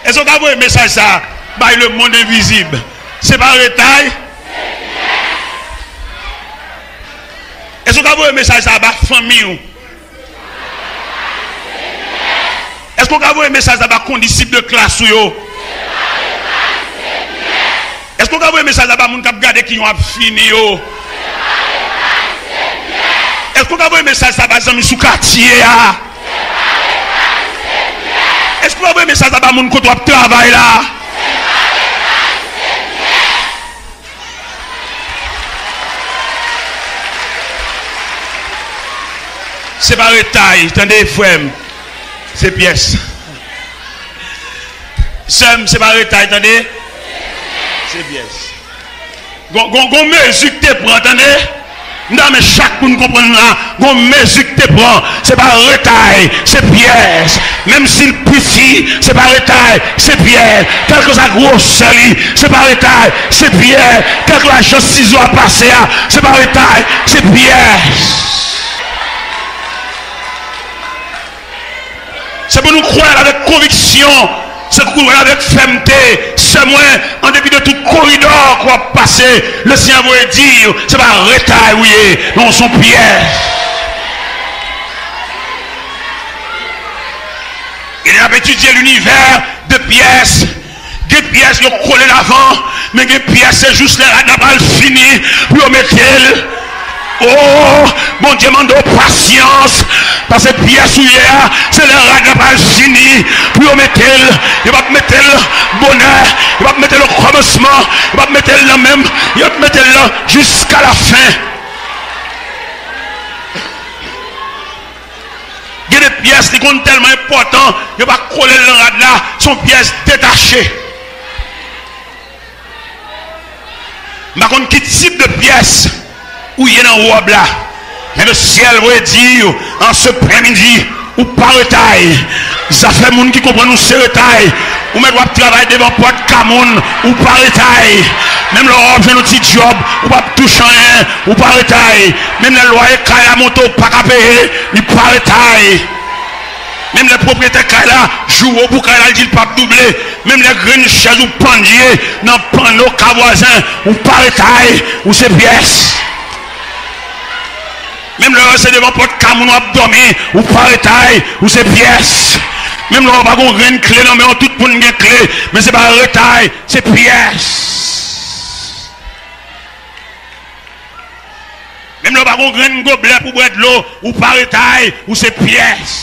Èske w ka voye mesaj sa a bay lemonn envizib? Se pa retay. Èske w ka voye mesaj sa a ba fanmi w? Èske w ka voye mesaj sa a ba kondisip de klas ou yo? Èske w ka voye mesaj sa a ba moun k ap gade ki jan w ap fini yo? Èske w ka voye mesaj sa a ba zanmi sou katye a? Èske w ka voye mesaj sa a ba moun kote w ap travay la? Se pa retay, tande, frè m. Se pyès. Sè m, se pa retay, tande. Se pyès. Gon, gon, gon mezi k te pran, tande. M ta renmen chak moun konprann la. Gon mezi k te pran, se pa retay, se pyès. Menm si l piti, se pa retay, se pyès. Kèlkeswa gwosè li, se pa retay, se pyès. Kèlkeswa jan sizo a pase a, se pa retay, se pyès. Se pou nou kwè l avèk konviksyon, se pou nou kwè l avèk fèmte. Sè mwen, an depi de tout koridò ke w ap pase, Lesenyè voye di w, se pa retay ou ye, non, se yon pyès. Gen de ap etidye linivè de pyès. Gen pyès yo kole l avan, men gen pyès se jis lè rad la pral fini pou yo mete l. O, Bondye mande w pasyans, paske pyès ou ye a, se lè rad la pral fini pou yo mete l. Yo p ap mete l bonè, yo p ap mete l okòmansman, yo p ap mete l nan menm, yo p ap mete l nan jiska lafen. Gen de pyès, li konn tèlman enpòtan, yo pa kole l nan rad la, se yon pyès detache. M pa konn ki tip de pyès ou ye nan wòb la, men Lesyèl voye di w an se prèmidi, ou pa retay. Zafè moun ki konprann ou se retay. Ou mèt w ap travay devan pòt ka moun, ou pa retay. Menm lè w ap jwenn yon ti djòb, ou p ap touche anyen, ou pa retay. Menm lè lwaye kay la monte, ou pa ka peye, li pa retay. Menm lè pwopriyetè kay la, jou wo pou kay la, li di l p ap double. Menm lè grenn chèz ou pandye nan panno ka vwazen, ou pa retay, ou se pyès. Menm lè se devan pòt ka moun w ap dòmi, ou pa retay, ou se pyès. Menm lè w pa gon grenn kle nan men w, tout moun gen kle, men se pa retay, se pyès. Menm lè w pa gon grenn goblè pou bwè dlo, ou pa retay, ou se pyès.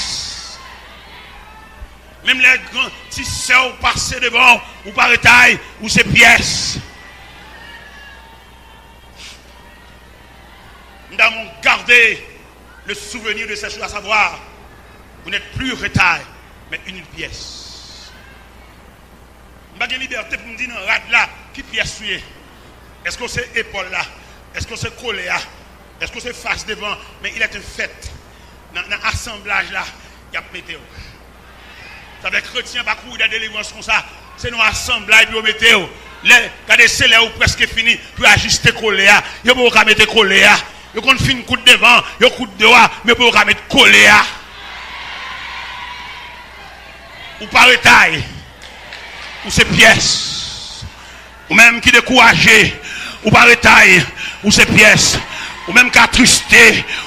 Menm lè gran ti sè w pase devan w, ou pa retay, ou se pyès. Nous avons gardé le souvenir de ces jours, à savoir, vous n'êtes plus retard, mais une pièce. M pa gen libète pou m di nan rad la ki pyès ou ye. Èske w se epòl la? Èske w se kole a? Èske w se fas devan? Men il est un fait, nan, nan asanblaj la, y ap mete w. Sa fè kretyen pa kouri dèyè delivrans konsa. Se nan asanblaj pou yo mete w. Lè, gade, se lè ou prèske fini pou yo ajiste kole a. Yo poko ka mete kole a. Yo konn fin koud devan, yo koud do a, men yo poko ka met kole a. Ou pa retay. Ou se pyès. Ou menm ki dekouraje, ou pa retay, ou se pyès. Ou menm k atriste,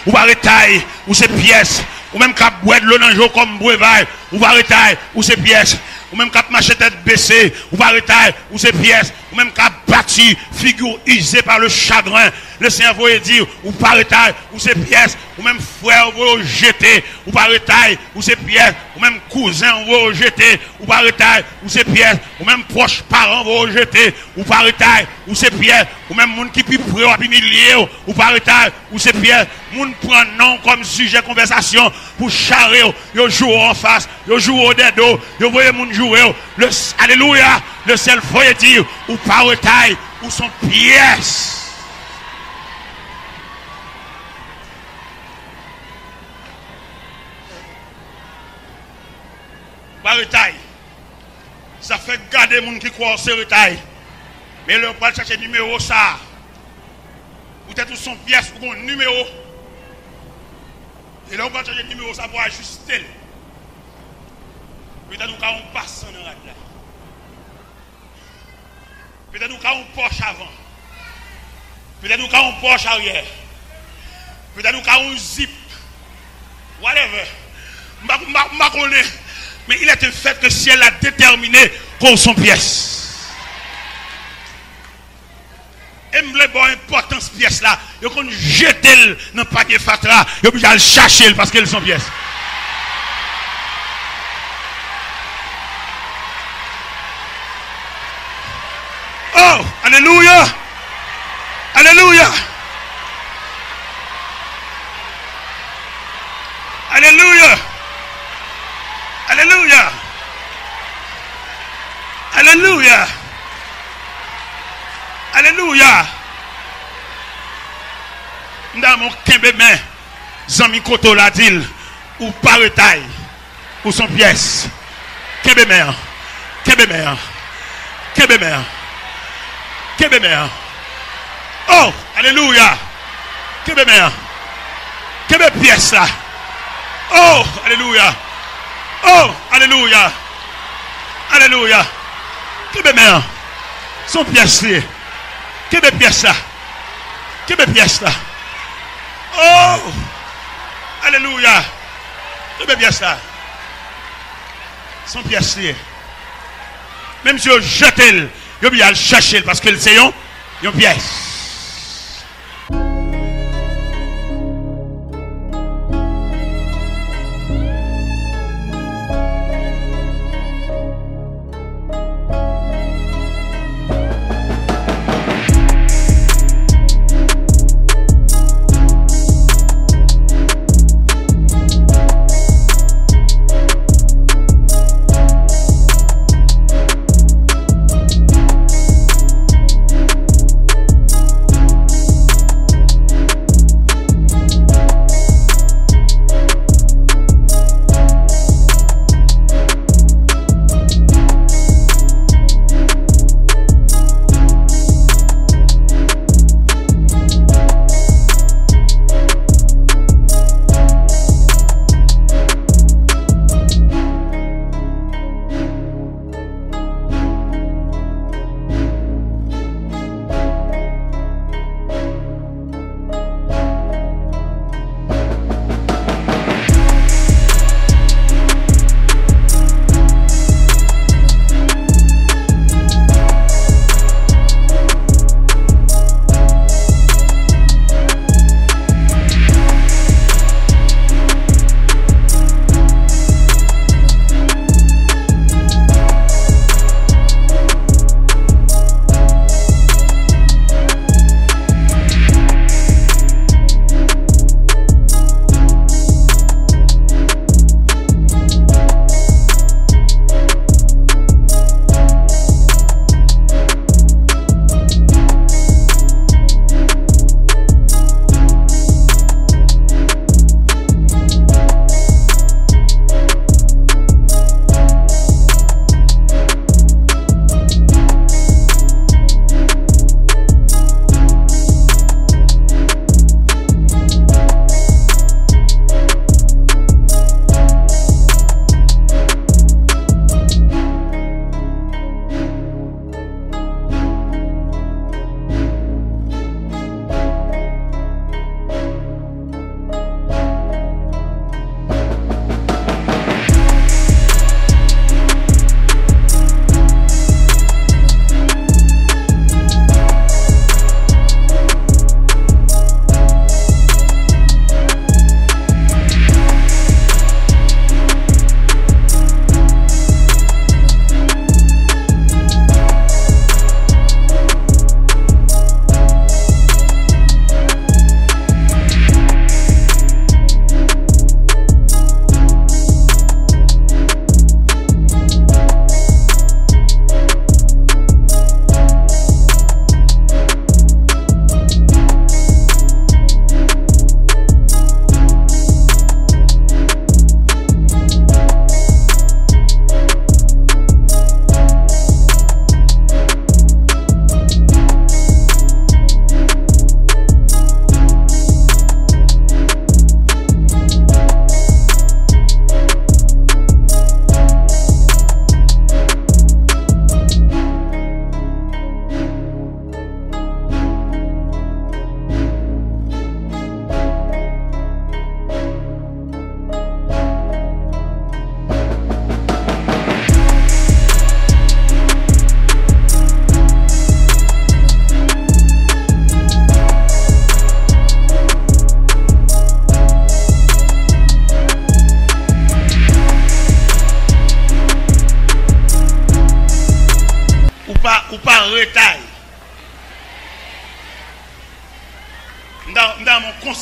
ou pa retay, ou se pyès. Ou menm k ap bwè dlo nan je w kòm brevay, ou pa retay, ou se pyès. Ou menm k ap mache tèt bese, ou pa retay, ou se pyès. Ou menm k ap pati, figi w ize pa le chagren, Lesenyè voye di w, ou pa retay, ou se pyès, ou menm frè w voye w jete, ou pa retay, ou se pyès, ou menm kouzen w voye w jete, ou pa retay, ou se pyès, ou menm pwòch paran w voye w jete, ou pa retay, ou se pyès, ou menm moun ki pi pre w ap imilye w, ou pa retay, ou se pyès, moun pran non w kòm sijè konvèsasyon pou chare w, yo joure w anfas, yo joure w dèdo, yo voye moun joure w, le, alelouya, lesyèl voye di w, ou pa retay, ou se yon pyès. Pa retay. Sa fè gade moun ki kwè w se retay. Men lè w pral chache nimewo sa a, poutèt ou se yon pyès, ou gon nimewo. E lè w pral chache nimewo sa pou ajiste l. Petèt ou ka yon pasan nan rad la. Petèt ou ka yon pòch avan. Petèt ou ka yon pòch aryè. Petèt ou ka yon zip. Whatever. M pa, m pa, m pa konnen. Men il est un fait que syèl la detèmine ke w se yon pyès. E m vle ba w enpòtans pyès la. Yo konn jete l nan panye fatra. Yo oblije al chache l paske l se yon pyès. Oh, alelouya! Alelouya! Alelouya! Alelouya! Alelouya! Alelouya! M ta renmen w kenbe men zanmi kote w la, di l, ou pa retay. Ou se yon pyès. Kenbe men an. Kenbe men an. Kenbe men an. Kenbe men an. Oh, alelouya. Kenbe men an. Kenbe pyès la. Oh, alelouya. Oh, alelouya. Alelouya. Kenbe men an. Se yon pyès li ye. Kenbe pyès la. Kenbe pyès la. Oh, alelouya. Kenbe pyès la. Se yon pyès li ye. Menm si yo jete l, yo oblije al chache l paske l se yon, yon pyès.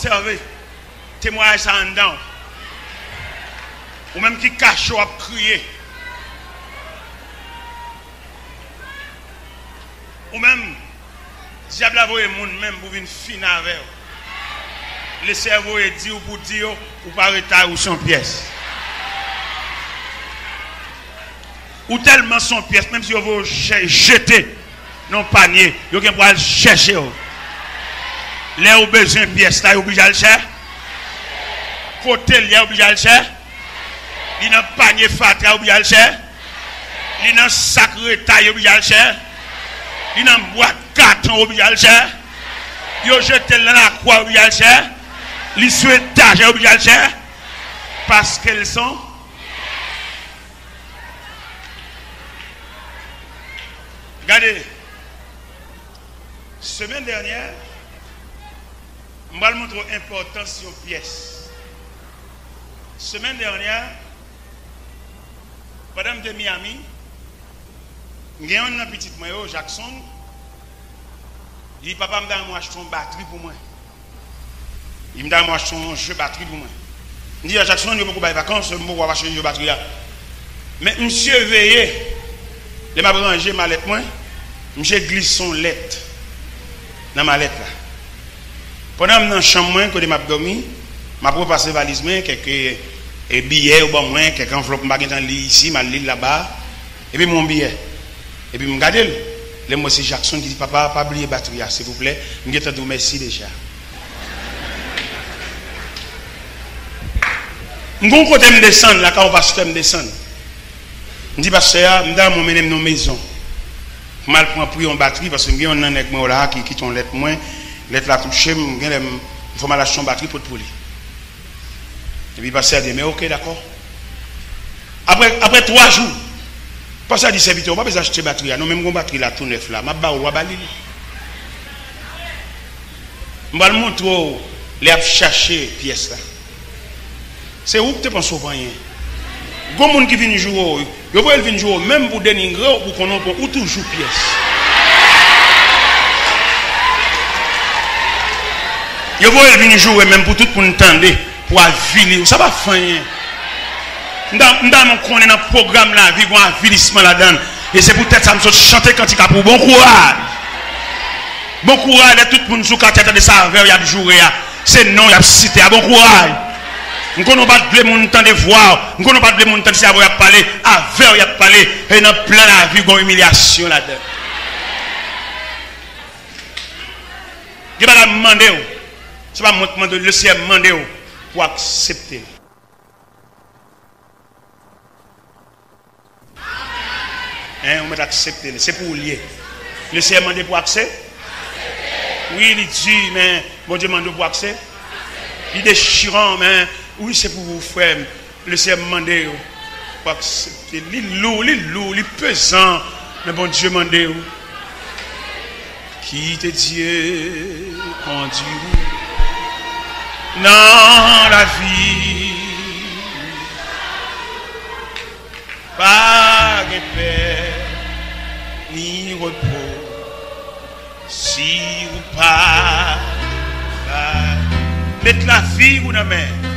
Obsève temwayaj sa anndan w. Ou menm ki kache w ap kriye. Ou menm, dyab la voye moun menm pou vin fini avè w. Lesenyè voye di w pou di yo, ou pa retay, ou se yon pyès. Ou tèlman se yon pyès, menm si yo voye w chè-, jete nan yon panye, yo gen pou al chèche w. Lè ou bezwen pyès la, yo oblije al chè-, kote l ye, yo oblije al chè-, li nan panye fatra, yo oblije al chè-, li nan sak retay, yo oblije al chè-, li nan bwat katon, yo oblije al chè-, yo jete l nan lakwa, yo oblije al chè-, li sou etajè, yo oblije al chè-, paske l se yon Gade, semèn dènyè, m pral montre w enpòtans yon pyès. Semèn dènyè, pandan m te Miami, m gen yonn nan pitit mwen yo, Jackson, li, "Papa, m ta renmen w achte yon batri pou mwen." Li, "M ta renmen w achte yon je batri pou mwen." M di a Jackson, "Yo poko bay vakans, m poko ap achte je batri a." Men misye veye, lè m ap ranje malèt mwen, misye glise yon lèt nan malèt la. Pandan m nan chanm mwen, kote m ap dòmi, m ap repase valiz mwen, kèk, e, biyè yo ban mwen, kèk anvlòp m pa gentan li isi, m al li l laba. Epi m wè yon biyè. Epi m gade l. Lè m wè se Jackson ki di, "Papa, pa bliye batri a, silvouplè. M gentan di w mèsi deja." M gon kote m desann, lakay yon pastè m desann. M di pastè a, "M ta renmen w mennen m nan yon mezon. Pou m al pran pri yon batri, paske m gen yon nan nèg mwen yo la ki kite yon lèt mwen. Lèt la touche m, genlè m, m fò m al achte yon batri pot pou li." Epi pastè a di, "Men oke, dakò." Apre, apre twa jou, pastè a di sèvitè, "Ou pa bezwen achte batri a, non, men m gon batri la tou nèf la, m ap ba ou l, w a ba li l." M pral montre w lè y ap chache pyès la. Se ou ki te panse w pa anyen. Gon moun ki vin joure w, yo voye l vin joure w, menm pou denigre w, pou konnen w, ou toujou pyès. Yo voye l vin joure menm pou tout moun tande, pou avili w. Sa pa fè anyen. M ta, m ta renmen w konnen nan pwogram lavi, gon avilisman ladan l. E se poutèt sa m sot chante kantik la pou ou. Bon kouraj! Bon kouraj lè tout moun sou katye a tande sa avè w y ap joure a. Se non w y ap site a. Bon kouraj! M konnen w pa t vle moun tande vwa w. M konnen w pa t vle moun tande se avè w y ap pale. Avè w y ap pale. E nan plan lavi, gon imilyasyon ladan l. Gen bagay m mande w. Se pa mwen k mande w, Lesenyè mande w pou w aksepte l. Hein, ou mèt aksepte l. Se pou ou l ye. Lesenyè mande pou aksepte. Wi, li di, men Bondye mande w pou aksepte. Li dechiran, men wi, se pou ou, frè m. Lesenyè mande w pou aksepte. Li lou, li lou, li pezan, men Bondye mande w. Kite Dye kondui ou nan lavi. Pa gen pè ni repo si ou pa bay. Met lavi ou nan men.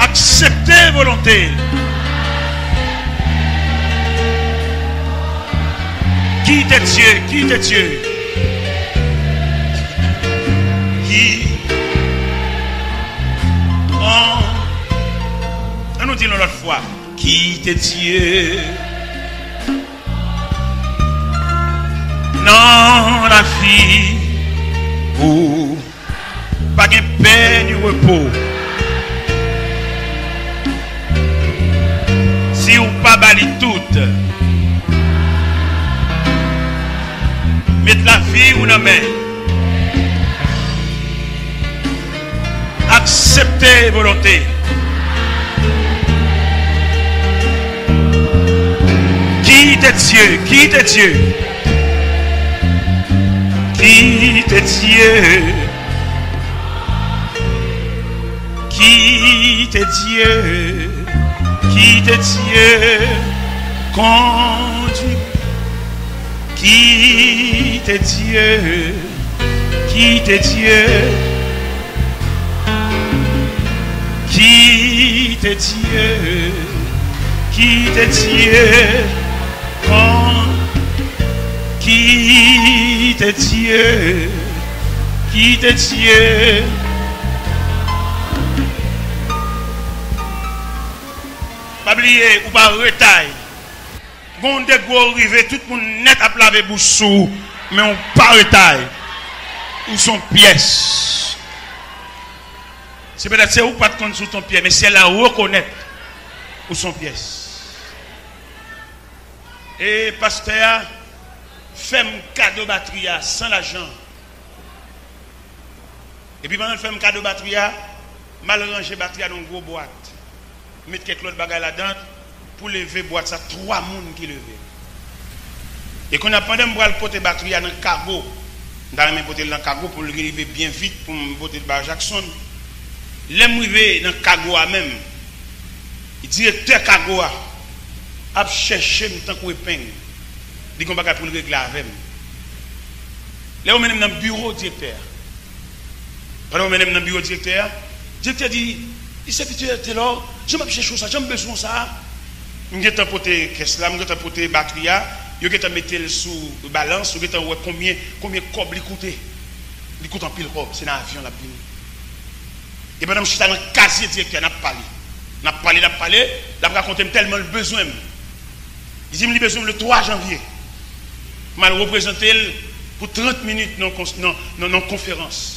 Aksepte volonte l. Kite Dye, kite Dye. Ki, an, an nou di l yon lòt fwa. Kite Dye nan lavi ou. Pa gen pè ni repo. Si ou pa ba li tout, met lavi ou nan men. Aksepte volonte. Kite Dye, kite Dye. Kite Dye. Kite Dye. Kite Dye kondui. Kite Dye Kite Dye, kite Dye, kite Dye, kon, kite Dye, kite Dye. Pa bliye, ou pa retay. Gon de gwo rive, tout moun nèt ap lave bouch sou ou, men ou pa retay. Ou se yon pyès. Se petèt se ou k pa t konn si w se yon pyès, men syèl la rekonèt ou se yon pyès. E pastè a fè m kado batri a san lajan. Epi pandan l fè m kado batri a, m al ranje batri a nan yon gwo bwat. M met kèk lòt bagay ladan l. Pou leve bwat sa, twa moun ki leve l. E kounye a, pandan m pral pote batri a nan kago, m ta renmen pote l nan kago pou l rive byen vit, pou m pote l ba Jackson. Lè m rive nan kago a menm, direktè kago a ap chèche m tankou epeng. Li gen yon bagay pou l regle avè m. Lè yo mennen m nan biwo direktè a, pandan yo mennen m nan biwo direktè a, direktè di, "Li sèvitè Telor, jan m ap chèche w sa, jan m bezwen w sa a." M gentan pote kès la, m gentan pote batri a, yo gentan mete l sou balans, yo gentan wè konbyen, konbyen kòb li koute. Li koute anpil kòb, se nan avyon l ap vini. E pandan m chita nan kazye direktè a, n ap pale. N ap pale, n ap pale, l ap rakonte m tèlman l bezwen m. Li di m li bezwen m le twa janvye. M al reprezante l pou trant minit nan kons-, nan, nan, nan konferans.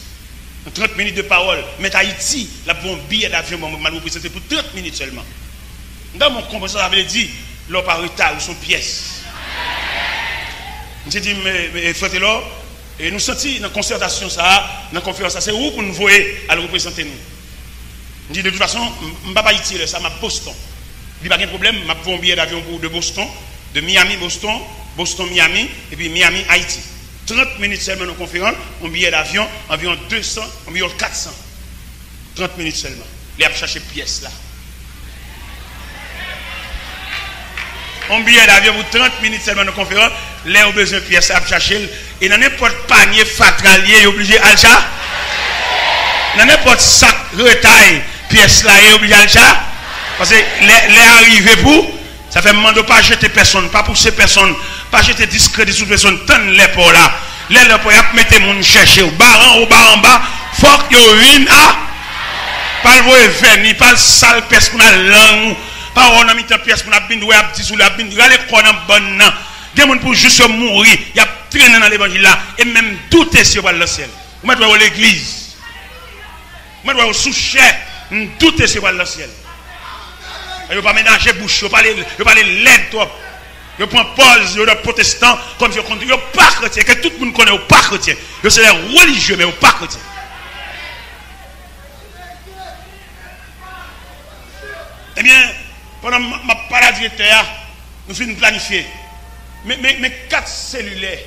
Nan trant minit de pawòl. Mèt Ayiti, l ap voye yon biyè davyon ban mwen, m al reprezante l pou trant minit sèlman. M ta renmen w konprann sa sa vle di, lè w pa retay, ou se yon pyès. Misye di m, "E, e, Frè Telor, e nou santi nan konsètasyon sa a, nan konferans sa, se ou pou n voye al reprezante nou." M di, "De tout fason, m, m p ap Ayiti lè sa, m ap Boston." Li, "Pa gen pwoblèm, m ap voye yon biyè davyon pou ou de Boston, de Miami, Boston, Boston, Miami, epi Miami, Ayiti." Trant minit sèlman nan konferans, yon biyè davyon, anviwon de san, anviwon kat san. Trant minit sèlman. Li ap chache pyès la. Yon biyè davyon pou trant minit sèlman nan konferans, lè yo bezwen pyès la, y ap chache l. E nan nenpòt panye fatra l ye, yo oblije al cha-, nan nenpòt sak retay pyès la ye, yo oblije al cha-, paske lè, lè a rive pou, sa fè m mande w pa jete pèsonn, pa pouse pèsonn, pa jete diskredi sou pèsonn, tann lè pa w la. Lè, lè pa w, y ap mete moun chèche w, ba anwo, ba anba, fòk yo vin a, pa al voye vèni, pa al sal pyès moun nan lang ou, pa wè w nan mitan pyès moun ap vin, wè ap di sou li, ap vin rale kò nan bann nan. Gen moun pou jis yo mouri, y ap trennen nan levanjil la, e m menm m doute si yo pral nan syèl. Ou mèt wè yo legliz. Ou mèt wè yo sou chè, m doute si yo pral nan syèl. Yo pa menaje bouch, yo pale, yo pale lèd twòp. Yo pran pòz, yo nan pwotestan, kòmsi yo konn, yo pa kretyen, ke tout moun konnen yo pa kretyen. Yo se de relijye, men yo pa kretyen. Ebyen, pandan m, m ap pale a direktè a, nou fin planifye. Men, men, men kat selilè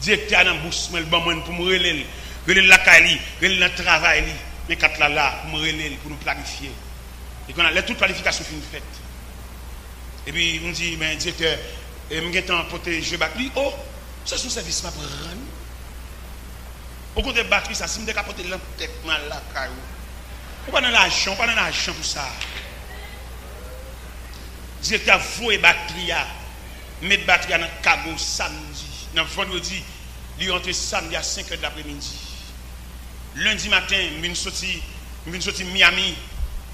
direktè a nan bous mwen, l ban mwen pou m rele l. Rele l lakay li, rele l nan travay li. Men kat la la pou m rele l, pou nou planifye. E kounye a, lè tout planifikasyon fin fèt, epi m di, "Men, direktè, e m gentan pote je batri." "O, sa se yon sèvis m ap rann." Okontrè, batri sa, si m te ka pote l nan tèt mwen al lakay ou. Ou pa nan lajan, ou pa nan lajan pou sa. Direktè a voye batri a, met batri a nan kago samdi. Nan vandredi, li rantre samdi a senk è de lapremidi. Lendi maten, m vin soti, m vin soti Miami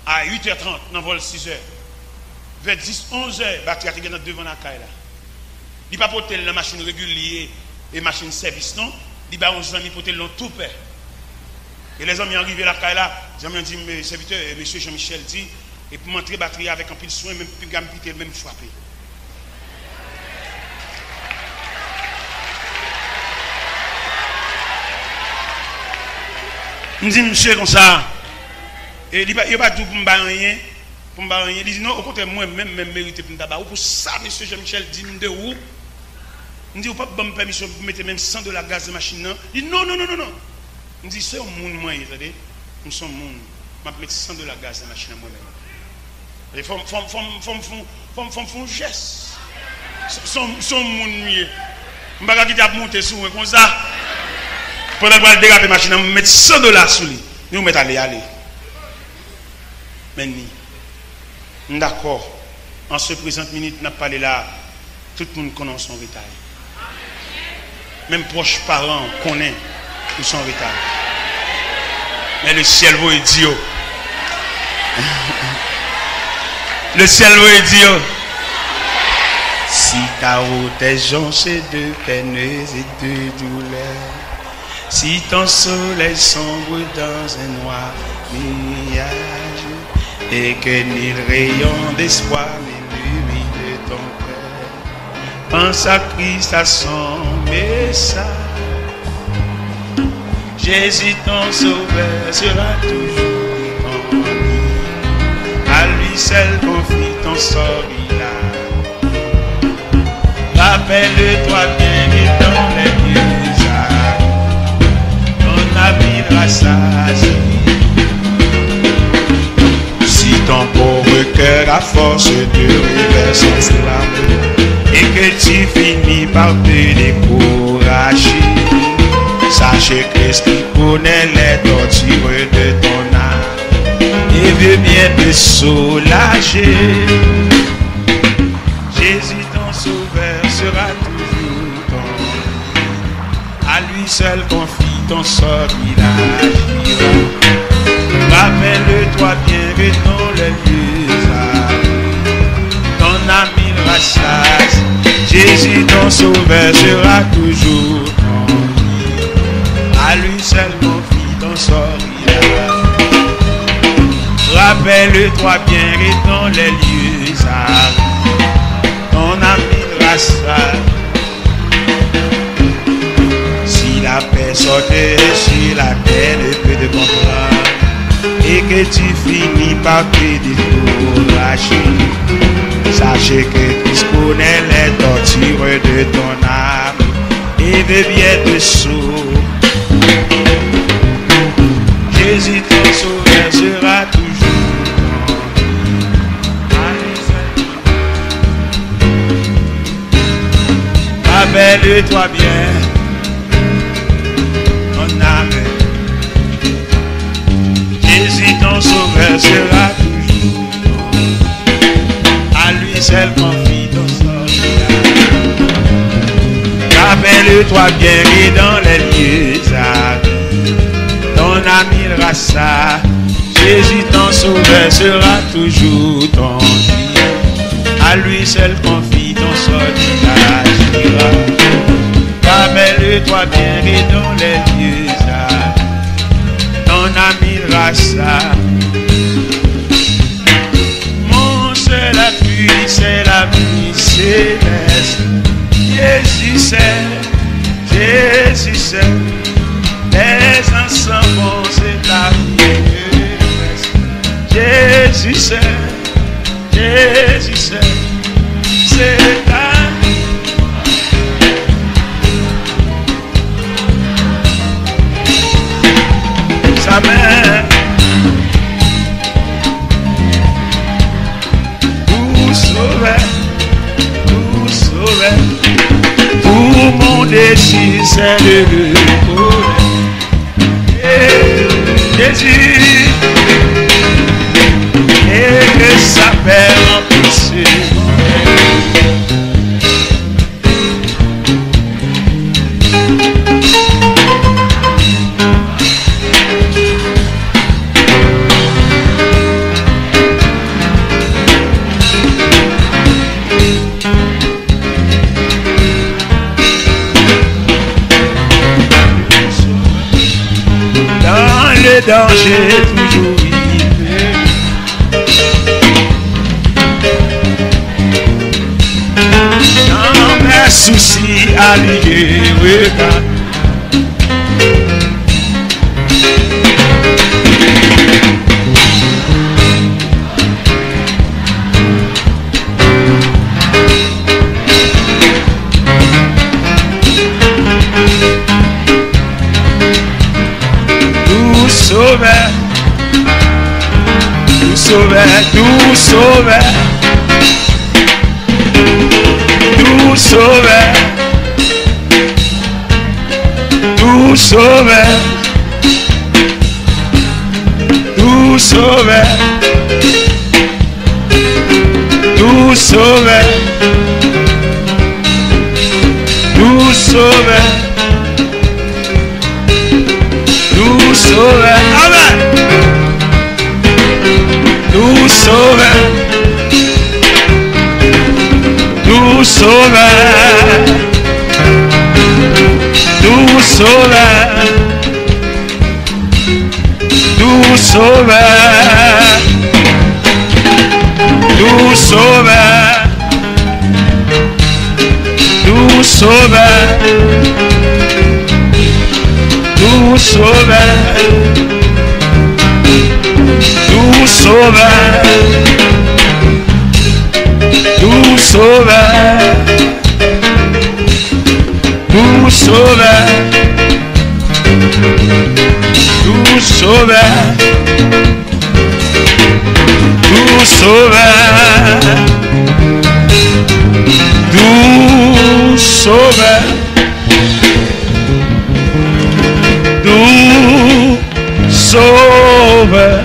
a uit è trant nan vòl sis è. Vè dis, onz è, batri a te gentan devan lakay la. Li pa pote l nan machin regilye e machin sèvis non. Li bay yon zanmi pote l nan toupè. E lè zanmi an rive lakay la, zanmi an di m, "Sèvitè, e mesye Jean Michel di, e pou m antre batri a avèk anpil swen, menm piga m kite l, menm frape." M di misye konsa, e li pa, yo pa di w pou m bay anyen, pou m ba w anyen. Li di, "Non, okontrè, mwen menm, menm merite pou m ta ba ou. Pou sa mesye Jean Michel di m de ou." M di, "Ou p ap ban m pèmisyon pou m mete menm san dola gaz nan machin nan?" Li di, "Non, non, non, non, non." M di, "Se yon moun mwen ye, tande. M se yon moun. M ap met san dola gaz nan machin nan mwen menm." E fò m, fò m, fò m, fò m, fò m, fò m, fò m fè yon jès. Se, se yon, se yon moun m ye. M pa ka kite ap monte sou mwen konsa. Pandan l pral derape machin nan, m met san dola sou li. Li ou mèt ale, ale. Men ni. M dakò. An se prezant minit n ap pale la, tout moun konnen w se yon retay. Menm pwòch paran w konnen ou se yon retay. Men lesyèl voye di yo. Lesyèl voye di yo. Si ta route est jonchée de peines et de douleurs, si ton soleil sombre dans un noir nuage, et que nul rayon d'espoir n'illumine ton cœur, pense à Christ, à son message. Jésus ton sauveur sera toujours ton guide. À lui seul confie ton sort. Rappelle-toi bien que dans les vieux âges, ton ami rassasié. Si ton pauvre cœur à force de revers s'enflamme et que tu finis par te décourager, sache que Christ connaît les tortures de ton âme et veut bien te soulager. Jésus ton sauveur sera toujours ton guide. À lui seul confie ton sort, il agira. Rappelle-toi bien que dans les vieux âges, ton ami rassasié, Jésus ton sauveur sera toujours ton guide. À lui seul confie ton sort. Rappelle-toi bien que dans les lieux sales, ton ami rachète. Si la personne sur la terre ne peut te comprendre et que tu finis par te décourager, sache que Christ connaît les tortures de ton âme et veut bien te sauver. Jésus ton sauveur sera toujours ton ami. Rappelle-toi bien, mon âme. Jésus ton sauveur sera toujours ton ami. À lui seul confie ton sort. Rappelle-toi bien que dans les lieux âpres, ton ami rachète. Jésus ton sauveur sera toujours ton guide. À lui seul confie ton sort, il agira. Rappelle-toi bien que dans les lieux âpres, ton ami rachète. Mon seul appui, c'est l'ami céleste. Jésus seul, Jésus seul. Les anges s'en vont, c'est ta vie. Jésus seul, Jésus seul. C'est ta vie. Sa men. Doux sauveur, doux sauveur, tout mon désir c'est de le connaître. Jésus, et que sa paix remplisse mon cœur. Dans le danger, toujours il veut. Dans mes soucis, à lui je regarde. Doux sauveur, doux sauveur, doux sauveur, doux sauveur, doux Doux sauveur, doux sauveur, doux sauveur, doux sauveur, doux sauveur. Amen. Doux sauveur, doux sauveur, doux sauveur, doux sauveur, doux sauveur, doux sauveur, doux sauveur, doux sauveur, doux sauveur, doux sauveur, doux sauveur, doux sauveur, doux sauveur, doux sauveur.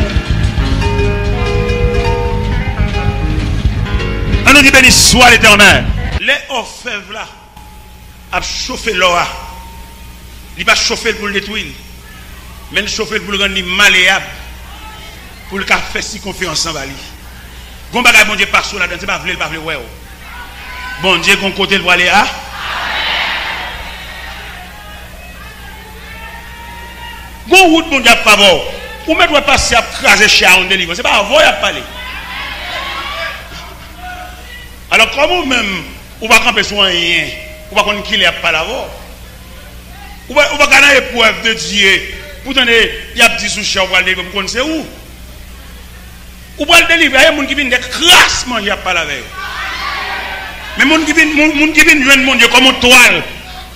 An nou di beni swa Letènèl. Lè òfèv la ap chofe lò a, li pa chofe l pou l detwi l, men l chofe l pou l rann li maleyab, pou l ka fè sikonferans anba li. Gon bagay Bondye pase w ladan, se pa vle l pa vle wè w. Bondye gon kote l prale a. Gon wout Bondye ap favè w. Ou mèt wè pastè ap kraze chè a yon delivrans. Se pa avè w y ap pale. Alò, kòm ou menm, ou pa kanpe sou anyen, ou pa konn kilè y ap pale avè w. Ou pa, ou pa ka nan eprèv de Dye pou tande y ap di sou chè ou pral delivre pou konn se ou. Ou pral delivre, a, e moun ki vin de kras manje y ap pale avè yo. Men moun ki vin, moun, moun ki vin jwenn Bondye kòm yon twal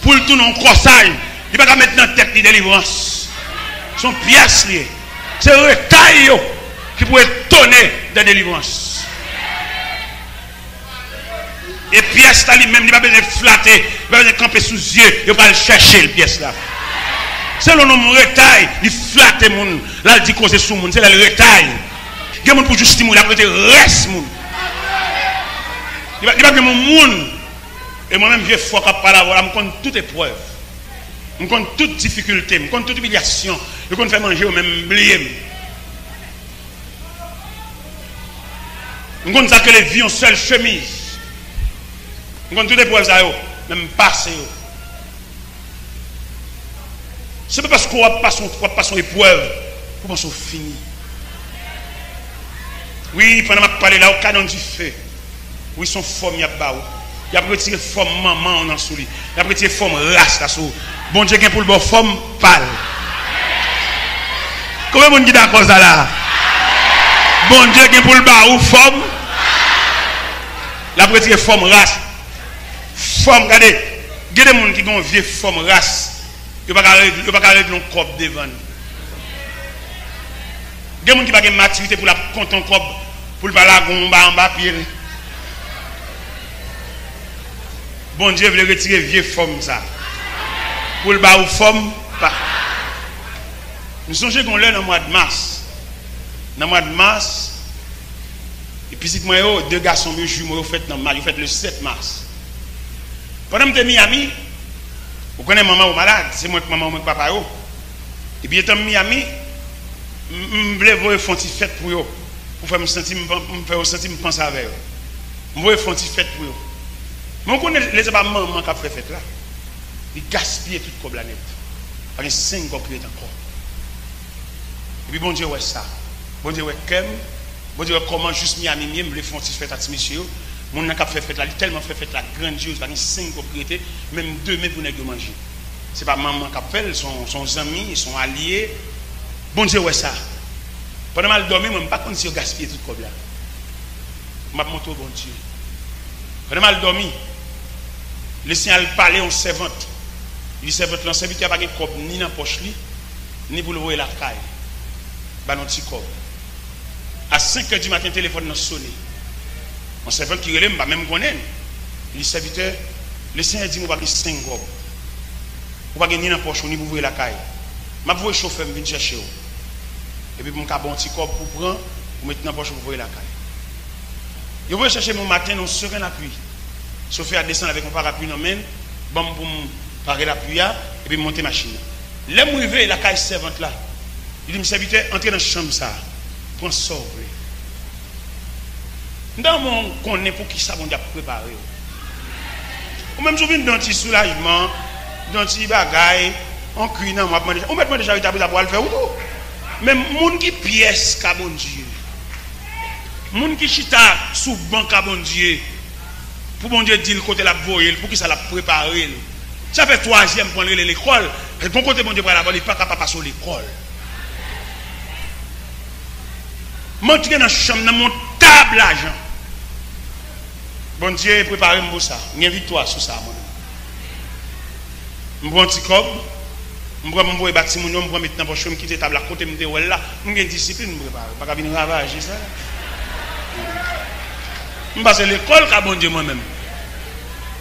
pou l tounen yon kòsay, li pa ka met nan tèt li delivrans. Se yon pyès li ye. Se retay yo ki pou etone de delivrans. E pyès la li menm, li pa bezwen flate, li pa bezwen kanpe sou zye, yo pral chèche l, pyès la. Selon nonm retay, li flate moun, l al di koze sou moun, se lè l retay. Gen moun pou jis li mouri, l ap rete rès moun. Li pa, li pa gen moun, moun. E mwen menm, vye fò k ap pale avè w la, m konn tout eprèv. M konn tout difikilte, m konn tout imilyasyon. Yo konn fè manje yo, men m bliye m. M konn sa k rele vi yon sèl chemiz. M konn tout eprèv sa yo, men m pase yo. Se pa paske w ap pase, w ap pase yon eprèv pou w panse w fini. Wi, pandan m ap pale la, w ka nan dife. Wi, se yon fòm y ap ba ou. Y ap retire fòm manman w nan sou li. Y ap retire fòm ras la sou ou. Bondye gen pou l ba w fòm pa l. Konbyen moun ki dakò sa la? Bondye gen pou l ba ou fòm. L ap retire fòm ras. Fòm, gade, gen de moun ki gen yon vye fòm ras. Yo pa ka regle, yo pa ka regle yon kòb devan l. Gen moun ki pa gen matirite pou l ap konte yon kòb, pou l pa lage yon ba anba pye l. Bondye vle retire vye fòm sa, pou l ba ou fòm pa. M sonje gen yon lè nan mwa d mas, nan mwa d mas, e pitit mwen yo, de gason m yo, jimo yo fèt nan ma-, yo fèt le sèt mas. Pandan m te Miami, ou konnen manman ou malad, se mwen k manman ou, mwen k papa yo. Epi etan m Miami, m, m vle voye fè yon ti fèt pou yo, pou fè m santi m, m fè yo santi m panse avè yo. M voye fè yon ti fèt pou yo. Men ou konnen lè se pa manman k ap fè fèt la, li gaspiye tout kòb la nèt. Pa gen senk kòb ki ret ankò. Epi Bondye wè sa. Bondye wè kè m. Bondye wè kòman jis Miami m ye, m vle fè yon ti fèt ak ti mesye yo. Moun nan k ap fè fèt la, li tèlman fè fèt la grandyoz, pa gen senk kòb ki rete, menm demen pou nèg yo manje. Se pa manman k ap fè l, se yon, se yon zanmi, se yon alye. Bondye wè sa. Pandan m al dòmi, mwen, m pa konn si yo gaspiye tout kòb la. M ap montre w Bondye. Pandan m al dòmi, Lesenyè al pale yon sèvant. Li di sèvant lan, sèvitè a pa gen kòb ni nan pòch li, ni pou l voye lakay. Ba l yon ti kòb. A senk è di maten, telefòn nan sone. Yon sèvant ki rele m, m pa menm konnen l. Li di, sèvitè, Lesenyè di m ou pa gen senk kòb. Ou pa gen ni nan pòch ou, ni pou voye lakay. M ap voye chofè m vin chèche w. Epi pou m ka ba w yon ti kòb pou pran, pou met nan pòch ou pou voye lakay. Yo voye chèche m yon maten nan yon seren lapli. Chofè a desann avèk yon parapli nan men l, ban m pou m pare lapli a, epi m monte machin nan. Lè m rive lakay sèvant la, li di m, "Sèvitè, antre nan chanm sa a, pran sa w vle." M ta renmen w konnen poukisa Bondye ap prepare w. Ou menm si w vin gen yon ti soulajman, gen yon ti bagay, yon kri nan men w ap mande, ou mèt mande charite apre sa pou al fè wout ou. Men moun ki pyès ka Bondye, moun ki chita sou ban ka Bondye, pou Bondye di l kote l ap voye l, poukisa l ap prepare l. Sa fè twazyèm pwen l rele lekòl. Gon kote Bondye pral avè w, li pa ka pa pase w lekòl. M antre nan chanm nan, m yon tab lajan. Bondye prepare m pou sa. M gen viktwa sou sa, mwen menm. M pran ti kòb, m pran, m voye ba timoun yo, m pran met nan pòch yo, m kite tab la kote m te wè l la. M gen disiplin, m prepare. M pa ka vin ravaje sa. M pase lekòl ka Bondye mwen menm.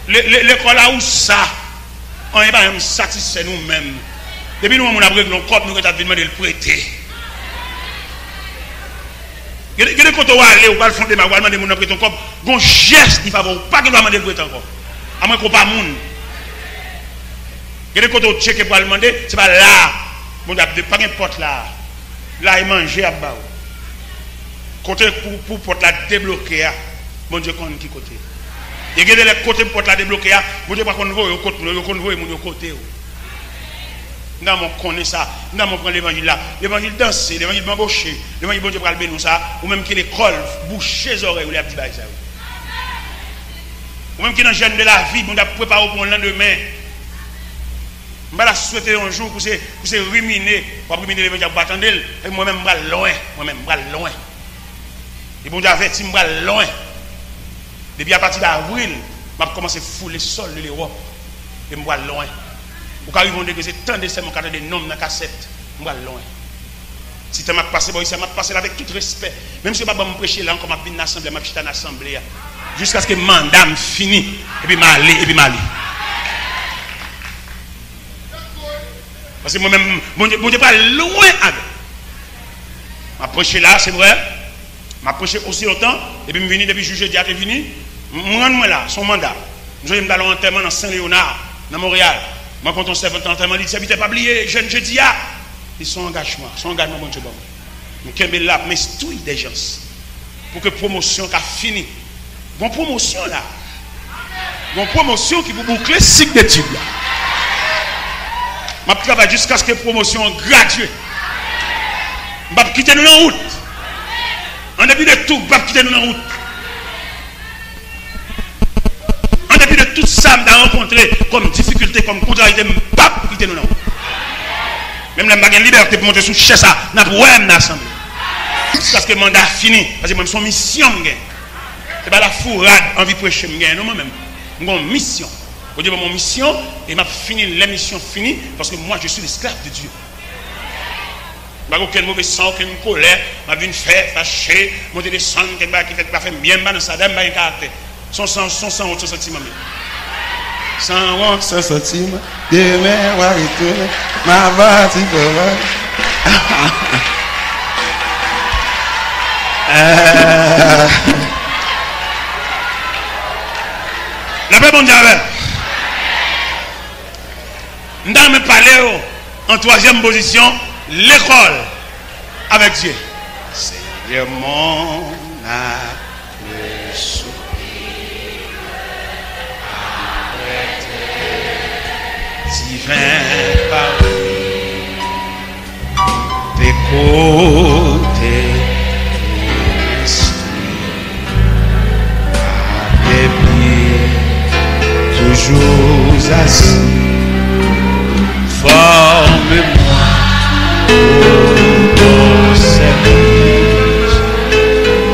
Le, le, lekòl a ou sa. Anyen pa janm satisfè nou menm. Depi nou wè moun ap regle yon kòb, nou gentan ap vin mande l prete. Gen de, gen de kote w ale, ou pral fè yon demach, ou pral mande moun nan prete yon kòb, gon jès li pa fè, ou pa gen dwa mande l prete ankò. Amwen ke w pa moun. Gen de kote w tcheke pral mande, se pa la. Bondye ap de, pa gen pòt la. La e manje y ap ba w. Kote pou, pou pòt la debloke a, Bondye konn ki kote. E gen de lè kote pou pòt la debloke a, Bondye pa konn voye w kot moun yo, yo konn voye moun yo kote w. M ta renmen w konnen sa, m ta renmen w pran levanjil la. Levanjil danse, levanjil banboche, levanjil Bondye pral beni w sa, ou menm ki lekòl, bouche zòrèy ou lè y ap di bagay sa yo. Ou menm ki nan jeûne de la vie, Bondye ap prepare w pou yon landemen. M pa ta swete yon jou pou se, pou se rimine, w ap rimine levanjil la, ou pa tande l, epi mwen menm m pral lwen, mwen menm m pral lwen. E Bondye avèti m, m pral lwen. Depi apati de avril, m ap kòmanse foule sòl de Lewòp. E m pral lwen. Ou ka rive yon degre, se tande sèlman w ka tande non m nan kasèt. M pral lwen. Ti tan m ap pase bò isi a, m ap pase l avèk tout respè. Menm si yo pa ban m preche la ankò, m ap vin nan asanble a, m ap chita nan asanble a. Jiskaske manda m fini. Epi m ale, epi m ale. Paske mwen menm, Bondye, Bondye pral lwen avè m. M ap preche la, se vre. M ap preche osi lontan, epi m vini, depi jou jedi a te vini, m, m rann mwen la, se yon manda. M sonje m t al yon antèman nan Sen Leyona, nan Monreyal. Mwen kontre yon sèvant nan antèman, li di, "Sèvitè, pa bliye, jèn jedi a." Li se yon angajman, se yon angajman Bondye ban mwen. M kenbe l la, m enstwi dè jans pou ke pwomosyon ka fini. Gon pwomosyon la. Gon pwomosyon ki pou boukle sik detid la. M ap travay jiskaske pwomosyon an gradye. M p ap kite nou nan wout. An depi de tou, m p ap kite nou nan wout. An depi de tout sa m ta rankontre kòm difikilte, kòm kontrarite, m p ap kite nou nan wout. Menm lè m pa gen libète pou monte sou chè sa, n ap wè m nan asanble. Jiskaske manda fini, paske mwen, se yon misyon m gen. Se pa lafourad, anvi preche m gen, non, mwen menm. M gen yon misyon. Bondye ban mwen yon misyon, e m ap fini l. Lè misyon fini, paske mwen, je suis l'esclave de Dieu. M pa gen okenn move san, okenn kolè, m ap vin fè, fache, monte desann, kèk bagay ki fèt ki pa fè m byen, m pa nan sa, dayè m pa gen karaktè. Son san, son sanwont, san santiman m ye. Sanwont, san santiman. Demen, w a retounen. M a pati travay. Eh. Lapè Bondye avè w. M ta renmen pale w an twazyèm pozisyon, lekòl avèk Dye. Seigneur, mon âme soupire après tes divins paroles. D'écouter l'instrument à tes pieds, toujours assis. Forme-moi pour ton service,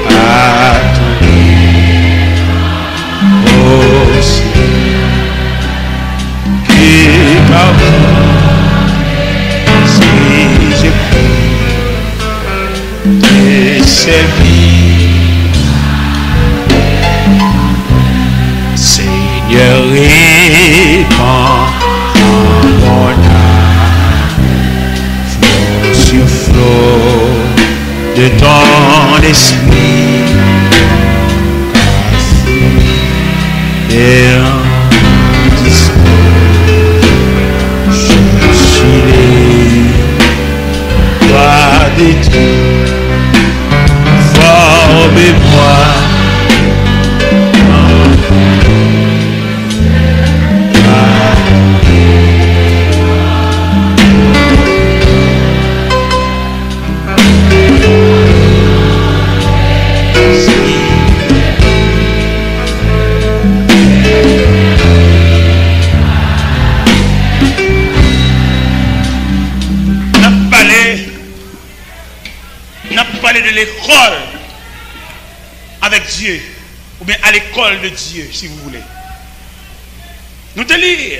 à ton Ô Seigneur, qui pardonne si je prie te servir. Seigneur, répands en mon Flot de ton esprit, et un discours, je suis libre, toi de Dieu, forme-moi. N ap pale, n ap pale de lekòl avèk Dye, oubyen à l'école de Dieu, si vous voulez. Nou te li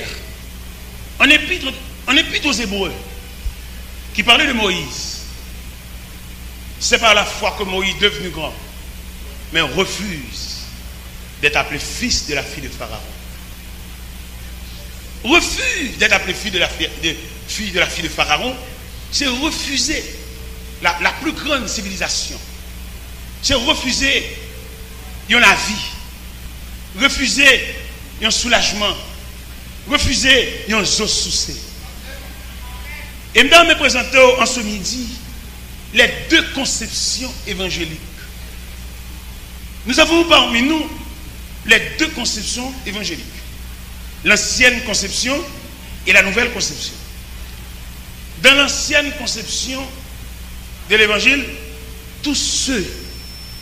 an Epit, an Epit aux Hébreux, ki pale de Moïse. C'est par la foi que Moïse, devenu grand, mais refuse d'être appelé fils de la fille de Pharaon. Refuse d'être appelé fils de la fille de, fille de la fille de Pharaon, c'est refuser la, la plus grande civilisation. C'est refuser yon lavi. Refize yon soulajman. Refize yon zo souse. E m ta renmen prezante w an se midi les deux conceptions évangéliques. Nous avons parmi nous les deux conceptions évangéliques, l'ancienne conception et la nouvelle conception. Dans l'ancienne conception de l'évangile, tous ceux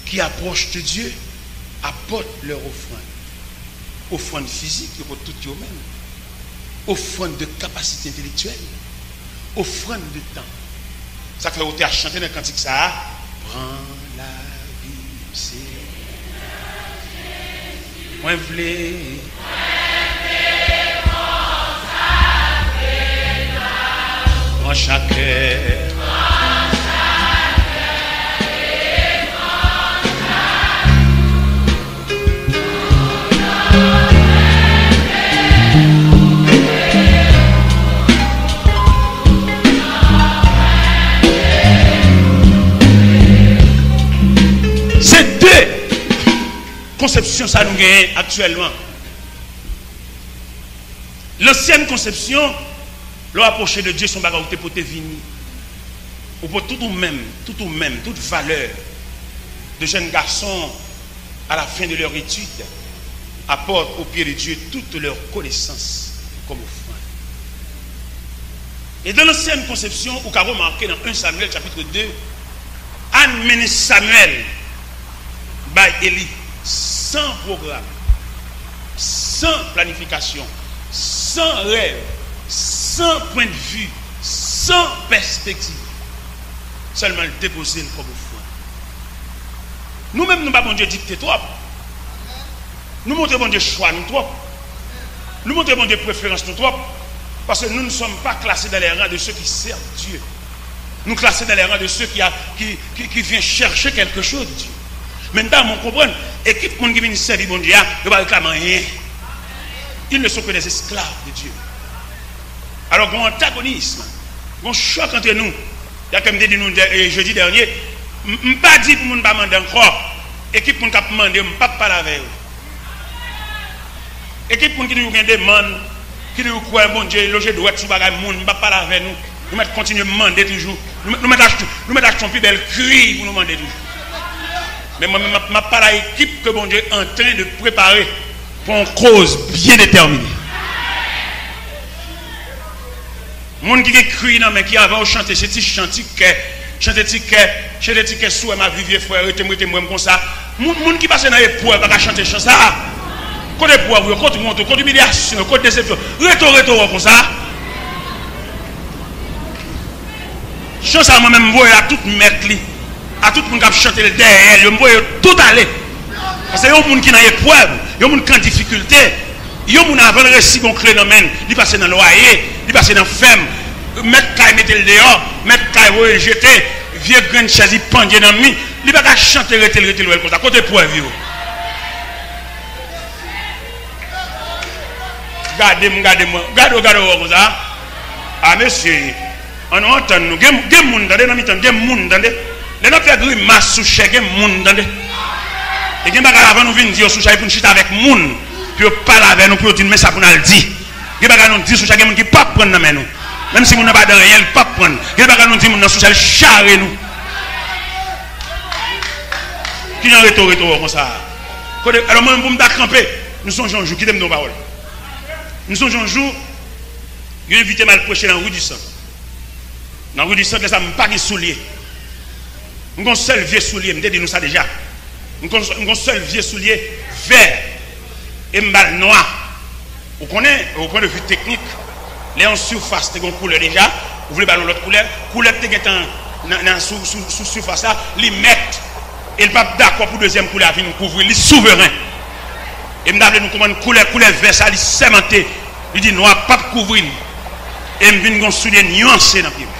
qui approchent de Dieu apportent leur offrande. Ofrann fizik, yo pot tout yo menm. Ofrann de kapasite entelektyèl. Ofrann de tan. Sa k fè yo te a chante nan kantik sa a, pran lavi m, Senyè Jezi, mwen vle. Pran chak kè. Se de konsepsyon sa nou genyen aktyèlman. Lansyèn konsepsyon, lè w apwoche de Dye, se yon bagay ou te pote vini. Ou pot tout ou menm, tout ou menm, tout valè de jèn gason à la fin de leur étude, apportent au pied de Dieu toute leur connaissance comme offrande. Et dans l'ancienne conception, ou ka remake nan en Samuel chapitre deux, Ann mennen Samyèl bay Eli san pwogram, san planifikasyon, san rèv, san pwennvi, san pèspektiv. Sèlman l depoze l kòm ofrann. Nou menm, nou ba Bondye dikte twòp. Nou montre Bondye chwa nou twòp. Nou montre Bondye preferans nou twòp. Parce que nous ne sommes pas classés dans les rangs de ceux qui servent Dieu. Nou klase dans les rangs de ceux qui, a, qui, qui, qui vient chercher quelque chose de Dieu. Men m ta renmen w konprann, ekip moun ki vin sèvi Bondye a, yo pa reklame anyen. Ils ne sont que des esclaves de Dieu. Alò, gen yon antagonism, gen yon chòk antre nou. Jan ke m te di nou dè-, e, jedi dènye, m, m pa di pou moun pa mande ankò. Ekip moun k ap mande yo, m p ap pale avè yo. Ekip moun ki toujou gen demann, ki toujou kwè Bondye loje dwèt sou bagay moun, m p ap pale avè nou. Nou mèt kontinye mande toujou. Nou mèt, nou mèt achte, nou mèt achte yon pi bèl kriy pou nou mande toujou. Men mwen menm, m ap, m ap pale a ekip ke Bondye antren de prepare pou yon koz byen detèmine. Moun ki gen kriy nan men, ki avè w chante, se ti chan, ti kè, chante ti kè, chante ti kè, si w wè m ap viv vye frè, rete m, rete m, wè m konsa. Moun, moun ki pase nan eprèv pa ka chante chan sa a. Kote eprèv yo, kote wont yo, kote imilyasyon yo, kote desepsyon. Rete w, rete w, wè w konsa. Chan sa a, mwen menm, m voye a tout mèt li, a tout moun k ap chante l dèyè l yo, m voye yo tout ale. Paske yon moun ki nan eprèv, yon moun ki an difikilte, yon moun avan l resi gon kle nan men l, li pase nan lwaye, li pase nan fèm, mèt kay mete l deyò, mèt kay voye l jete, vye grenn chèz li pandye nan mi, li pa ka chante rete l, rete l, wè l konsa. Kote prèv yo? Gade m, gade mwen, gade w, gade w, wè w konsa. A mesye. An nou antann nou. Gen, gen moun, tande, nan mitan, gen moun, tande. Lè n ap fè grimas sou chè, gen moun, tande. E gen bagay avan nou vin di yo sou chè, e pou n chita avèk moun, pou yo pale avè nou, pou yo di n men sa pou n al di. Gen bagay nou di sou chè, gen moun ki p ap pran nan men nou. Menm si moun nan pa di anyen, l p ap pran. Gen bagay nou di moun nan sou chè, l chare nou. Kijan reto, reto wè konsa? Kote, alò mwen menm pou m ta kanpe, m sonje yon jou, kite m di yon pawòl. M sonje yon jou, yo envite m al preche nan Ri di Sant. Nan Ri di Sant, lè sa m pa gen soulye. M gen yon sèl vye soulye, m te di nou sa deja. M gen, m gen yon sèl vye soulye vè e m ba l nwa. Ou konnen, ou konnen de vi teknik, lè yon sifas te gen yon koulè deja, ou vle ba l yon lòt koulè, koulè k te gentan nan, nan, sou, sou, sou sifas la, li mèt. E l p ap dakò pou dezyèm koulè a vin kouvri l, li souveren. E m ta vle nou konprann koulè, koulè vè sa, li sèmante. Li di nwa p ap kouvri l. E m vin gen yon soulye nyanse nan pye m.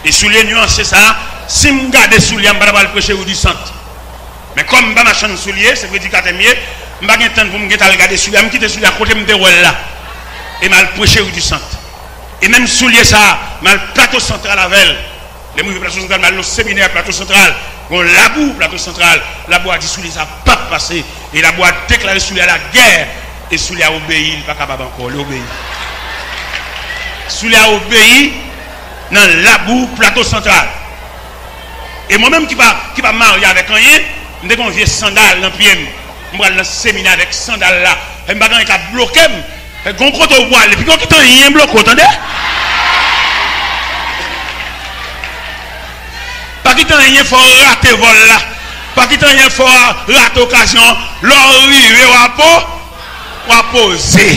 E soulye nyanse sa, si m gade soulye a, m pa ta pral preche Ri di Sant. Men kòm m pa machann soulye, se predikatè m ye, m pa gen tan pou m gentan al gade soulye a, m kite soulye a kote m te wè l la. E m al preche Ri di Sant. E menm soulye sa, m al Plato Santral avè l. Lè m rive Plato Santral, m al nan seminè Plato Santral. Gon labou Plato Santral. Labou a di soulye sa p ap pase. E labou a deklare soulye a lagè. E soulye a obeyi, li pa kapab ankò, li obeyi. Soulye a obeyi nan labou Plato Santral. E mwen menm ki pa, ki pa marye avèk anyen, m te gen yon vye sandal nan pye m. M pral nan seminè avèk sandal la. E m pa gen anyen k ap bloke m. Gon kote w pwale, pito w kite anyen bloke w, tande? Pa kite anyen fè w rate vòl la. Pa kite anyen fè w rate okazyon an. Lè w rive, w a po, w a poze.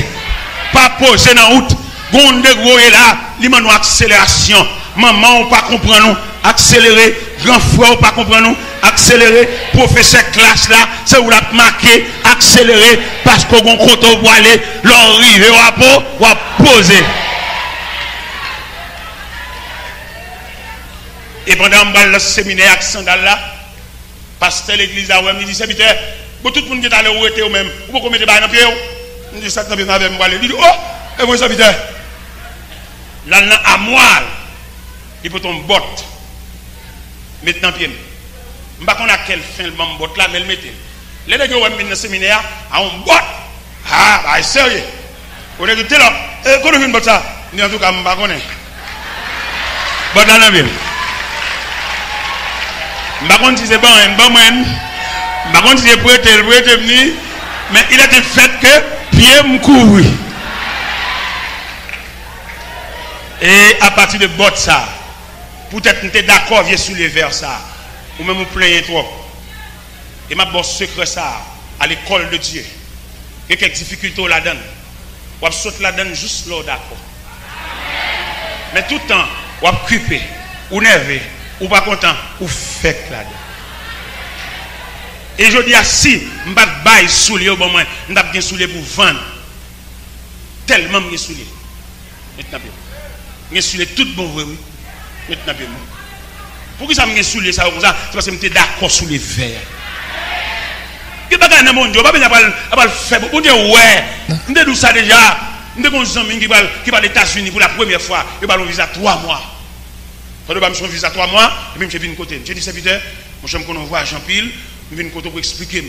Pa poze nan wout. Gon nèg woye la, li mande w akselerasyon. Manman w pa konprann ou, akselere. Gran frè w pa konprann ou, akselere. Pwofesè klas la, se ou l ap make, akselere. Paske w gon kote w pwale, lè w rive, w a po, w a poze. E pandan m pral nan seminè ak sandal la, pastè legliz la wè m, li di, "Sèvitè, bon, tout moun gentan ale, ou rete ou menm, ou poko mete bagay nan pye w?" M di, "Sa k nan pye m avè m pwale?" Li di, "O, e mwen, sèvitè." L al nan amwa l, li pote yon bòt, met nan pye m. M pa konn ak kèl fen l ban m bòt la, men l mete l. Lè nèg yo wè m vin nan seminè a, a yon bòt. Ha, bagay serye. Ou nèg di, "Telò, e, kote w jwenn bòt sa?" M di, "Antouka, m pa konnen. Bòt la nan pye m. M pa konn si se ban mwen, ban mwen. M pa konn si se prete l, prete m ni. Men il est un fait que pye m kouvri." E apati de bòt sa, poutèt m te dakò vye soulye vè sa, ou menm ou plenyen twòp. E m ap ba w sekrè sa a, à l'école de Dieu. Gen kèk difikilte w ladan l. W ap sot ladan l jis lè w dakò. Men tout tan, w ap kipe, ou nève, ou pa kontan, ou fèk ladan l. E jodi a, si m pa t bay soulye yo ban mwen, m t ap gen soulye pou vann. Tèlman m gen soulye. Met nan pye m. M gen soulye tout bon vre, wi. Met nan pye m. Poukisa m gen soulye sa yo konsa? Se paske m te dakò soulye vè a. Gen bagay nan Bondye, w pa bezwen ap al, ap al fè pou Bondye wè. M te di w sa deja. M te gen yon zanmi m ki pral, ki pral Etazini pou la premyè fwa. Yo ba l yon viza twa mwa. Pandan yo ba misye yon viza twa mwa, epi misye vin kote m. Misye di, "Sèvitè, monchè, m konnen w vwayaje anpil, m vin kote w pou eksplike m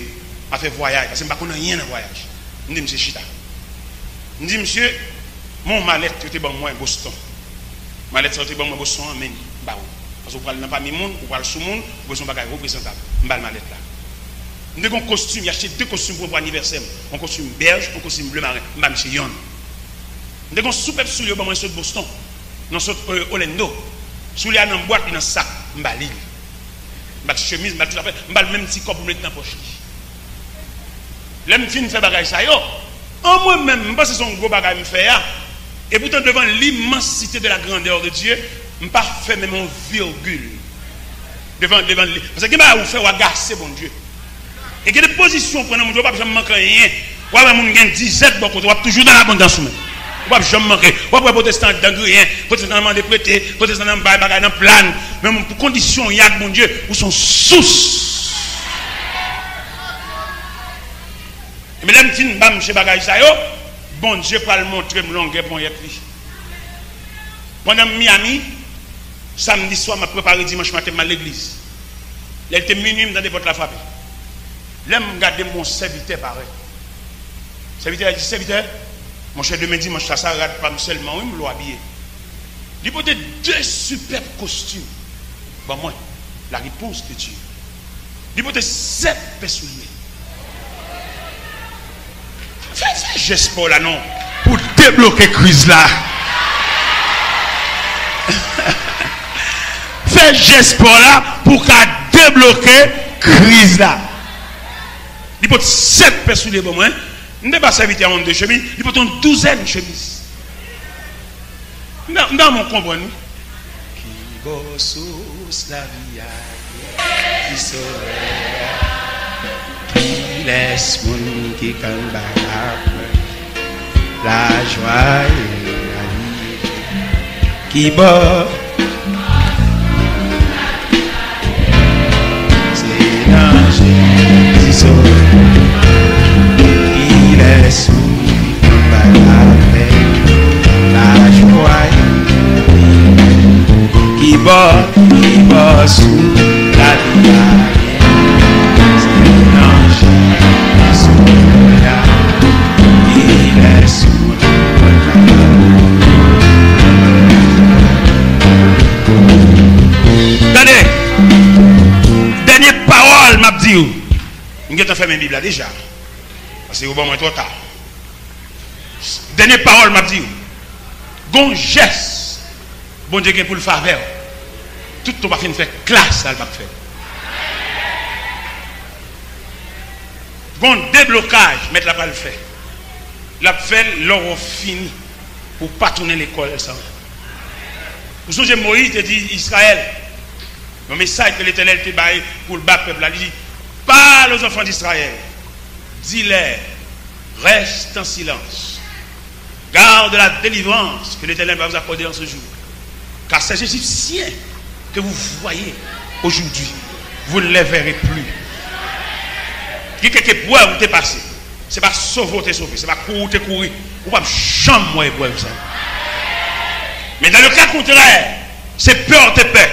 afè vwayaj, paske m pa konn anyen nan vwayaj." M di misye, "Chita." M di misye, "Men yon malèt yo te ban mwen Boston. Malèt sa yo te ban mwen Boston an, men m ba ou. Paske w pral nan pami moun, ou pral sou moun, ou bezwen yon bagay reprezantab." M ba l malèt la. M te gen yon kostim, y achte de kostim pou mwen pou anivèsè m. Yon kostim bèj, yon kostim ble maren. M ba misye yonn. M te gen yon soupèp soulye yo ban mwen sot Boston. Non, sot, euh, Orlando. Soulye a nan bwat, li nan sak. M ba li l. M ba l chemiz, m ba l tout afè, m ba l menm ti kòb pou m met nan pòch li. Lè m fin fè bagay sa yo, an mwen menm, m panse se yon gwo bagay m fè a. Epoutan, devan l'immensité de la grandeur de Dieu, m pa fè menm yon virgil. Devan, devan li. Paske gen bagay ou fè, ou agase Bondye. E gen de pozisyon ou pran nan moun yo, ou p ap janm manke anyen. W ap wè moun gen dizèt bò kote, w ap toujou nan labondans ou menm. Ou p ap janm manke. W ap wè pwotestan ap dangriyen, pwotestan ap mande prete, pwotestan ap bay bagay nan plàn. Men moun pou kondisyon w ye ak Bondye, ou se yon sous. Men lè m fin ba misye bagay sa yo, Bondye pral montre m longè ponyèt li. Pandan m Miami, samdi swa, m ap prepare dimanch maten m al legliz. Lè l te minui, m tande pòt la frape. Lè m gade, m wè yon sèvitè parèt. Sèvitè a di, "Sèvitè, monchè, demen dimanch la, sa rad pa m sèlman, wi, m lou abiye." Li pote de sipèb kostim ban mwen, la réponse de Dieu. Li pote sèt pè soulye. Fè, fè jès pa w la non, pou debloke kriz la. Fè jès pa w la pou ka debloke kriz la. Li pote sèt pè soulye ban mwen. M te ba sèvitè a yon de chemiz, li pote yon douzèn chemiz. M ta, m ta renmen w konprann, wi. Ki bò sous lavi a ye, ki solèy a, kilès moun ki ka anba laplè, lajwa e lalye. Ki bò Se nan Jezi sove, kilès moun ki bay lapè, lajwa e ki bò, ki bò sou lavi a ye. Se nan Jezi sove a, kilès moun Tande! Dènye pawòl m ap di w. M gentan fèmen Bib la deja. Paske yo ban mwen twò ta. Dènye pawòl m ap di w. Gon jès Bondye gen pou l favè w. Tout tan w pa fin fè klas la, l p ap fè l. Gon deblokaj, mèt la pral fè. L ap fè l lè w fini. Pou w pa tounen lekòl sa ankò. Ou sonje Moyiz te di Izrayèl, yon mesaj ke Letènèl te bay pou l ba pèp la, li di, Parle aux enfants d'Israël, dis-leur, reste en silence, garde la délivrance que l'Éternel va vous accorder en ce jour, car ces Égyptiens que vous voyez aujourd'hui, vous ne les verrez plus. Gen kèk eprèv ou te pase. Se pa sove w te sove, se pa kouri w te kouri. Ou p ap janm wè eprèv sa. Men dans le cas contraire, se pè w te pè,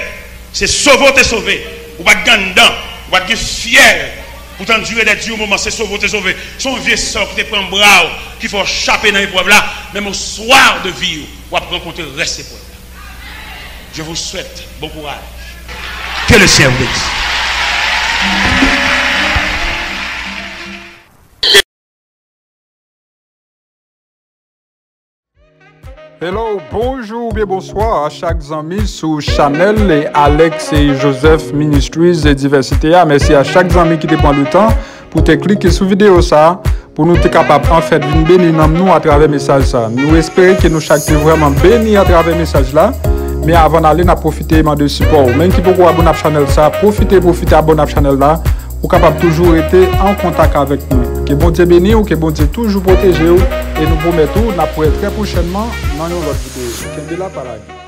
se sove w te sove. Ou pa t gen anndan, ou pa t gen fyèl pou t andire des durs moments, se sove w te sove. Se yon vye sè w ki te pran bra w, ki fè w chape nan eprèv la, menm au soir de vie w, w ap rankontre rès eprèv la. Je vous souhaite bon courage. Que le Seigneur vous bénisse. Hello, bonjou oubyen bonswa a chak zanmi sou chanèl Alex Joseph Ministries e Divèsite a. Mèsi a chak zanmi ki te pran letan pou te klike sou videyo sa a, pou nou te kapab, anfèt, vin beni nanm nou atravè mesaj sa a. Nou espere ke nou chak te vrèman beni atravè mesaj la. Men avan n ale, n ap pwofite mande sipò w. Menm ki poko abòne ak chanèl sa a, pwofite, pwofite abòne ak chanèl la. Ou kapab toujou rete an kontak avèk nou. Ke Bondye beni w, ke Bondye toujou pwoteje w. E nou pwomèt ou, n ap wè trè pwochènman nan yon lòt videyo. Kenbe la, pa lage.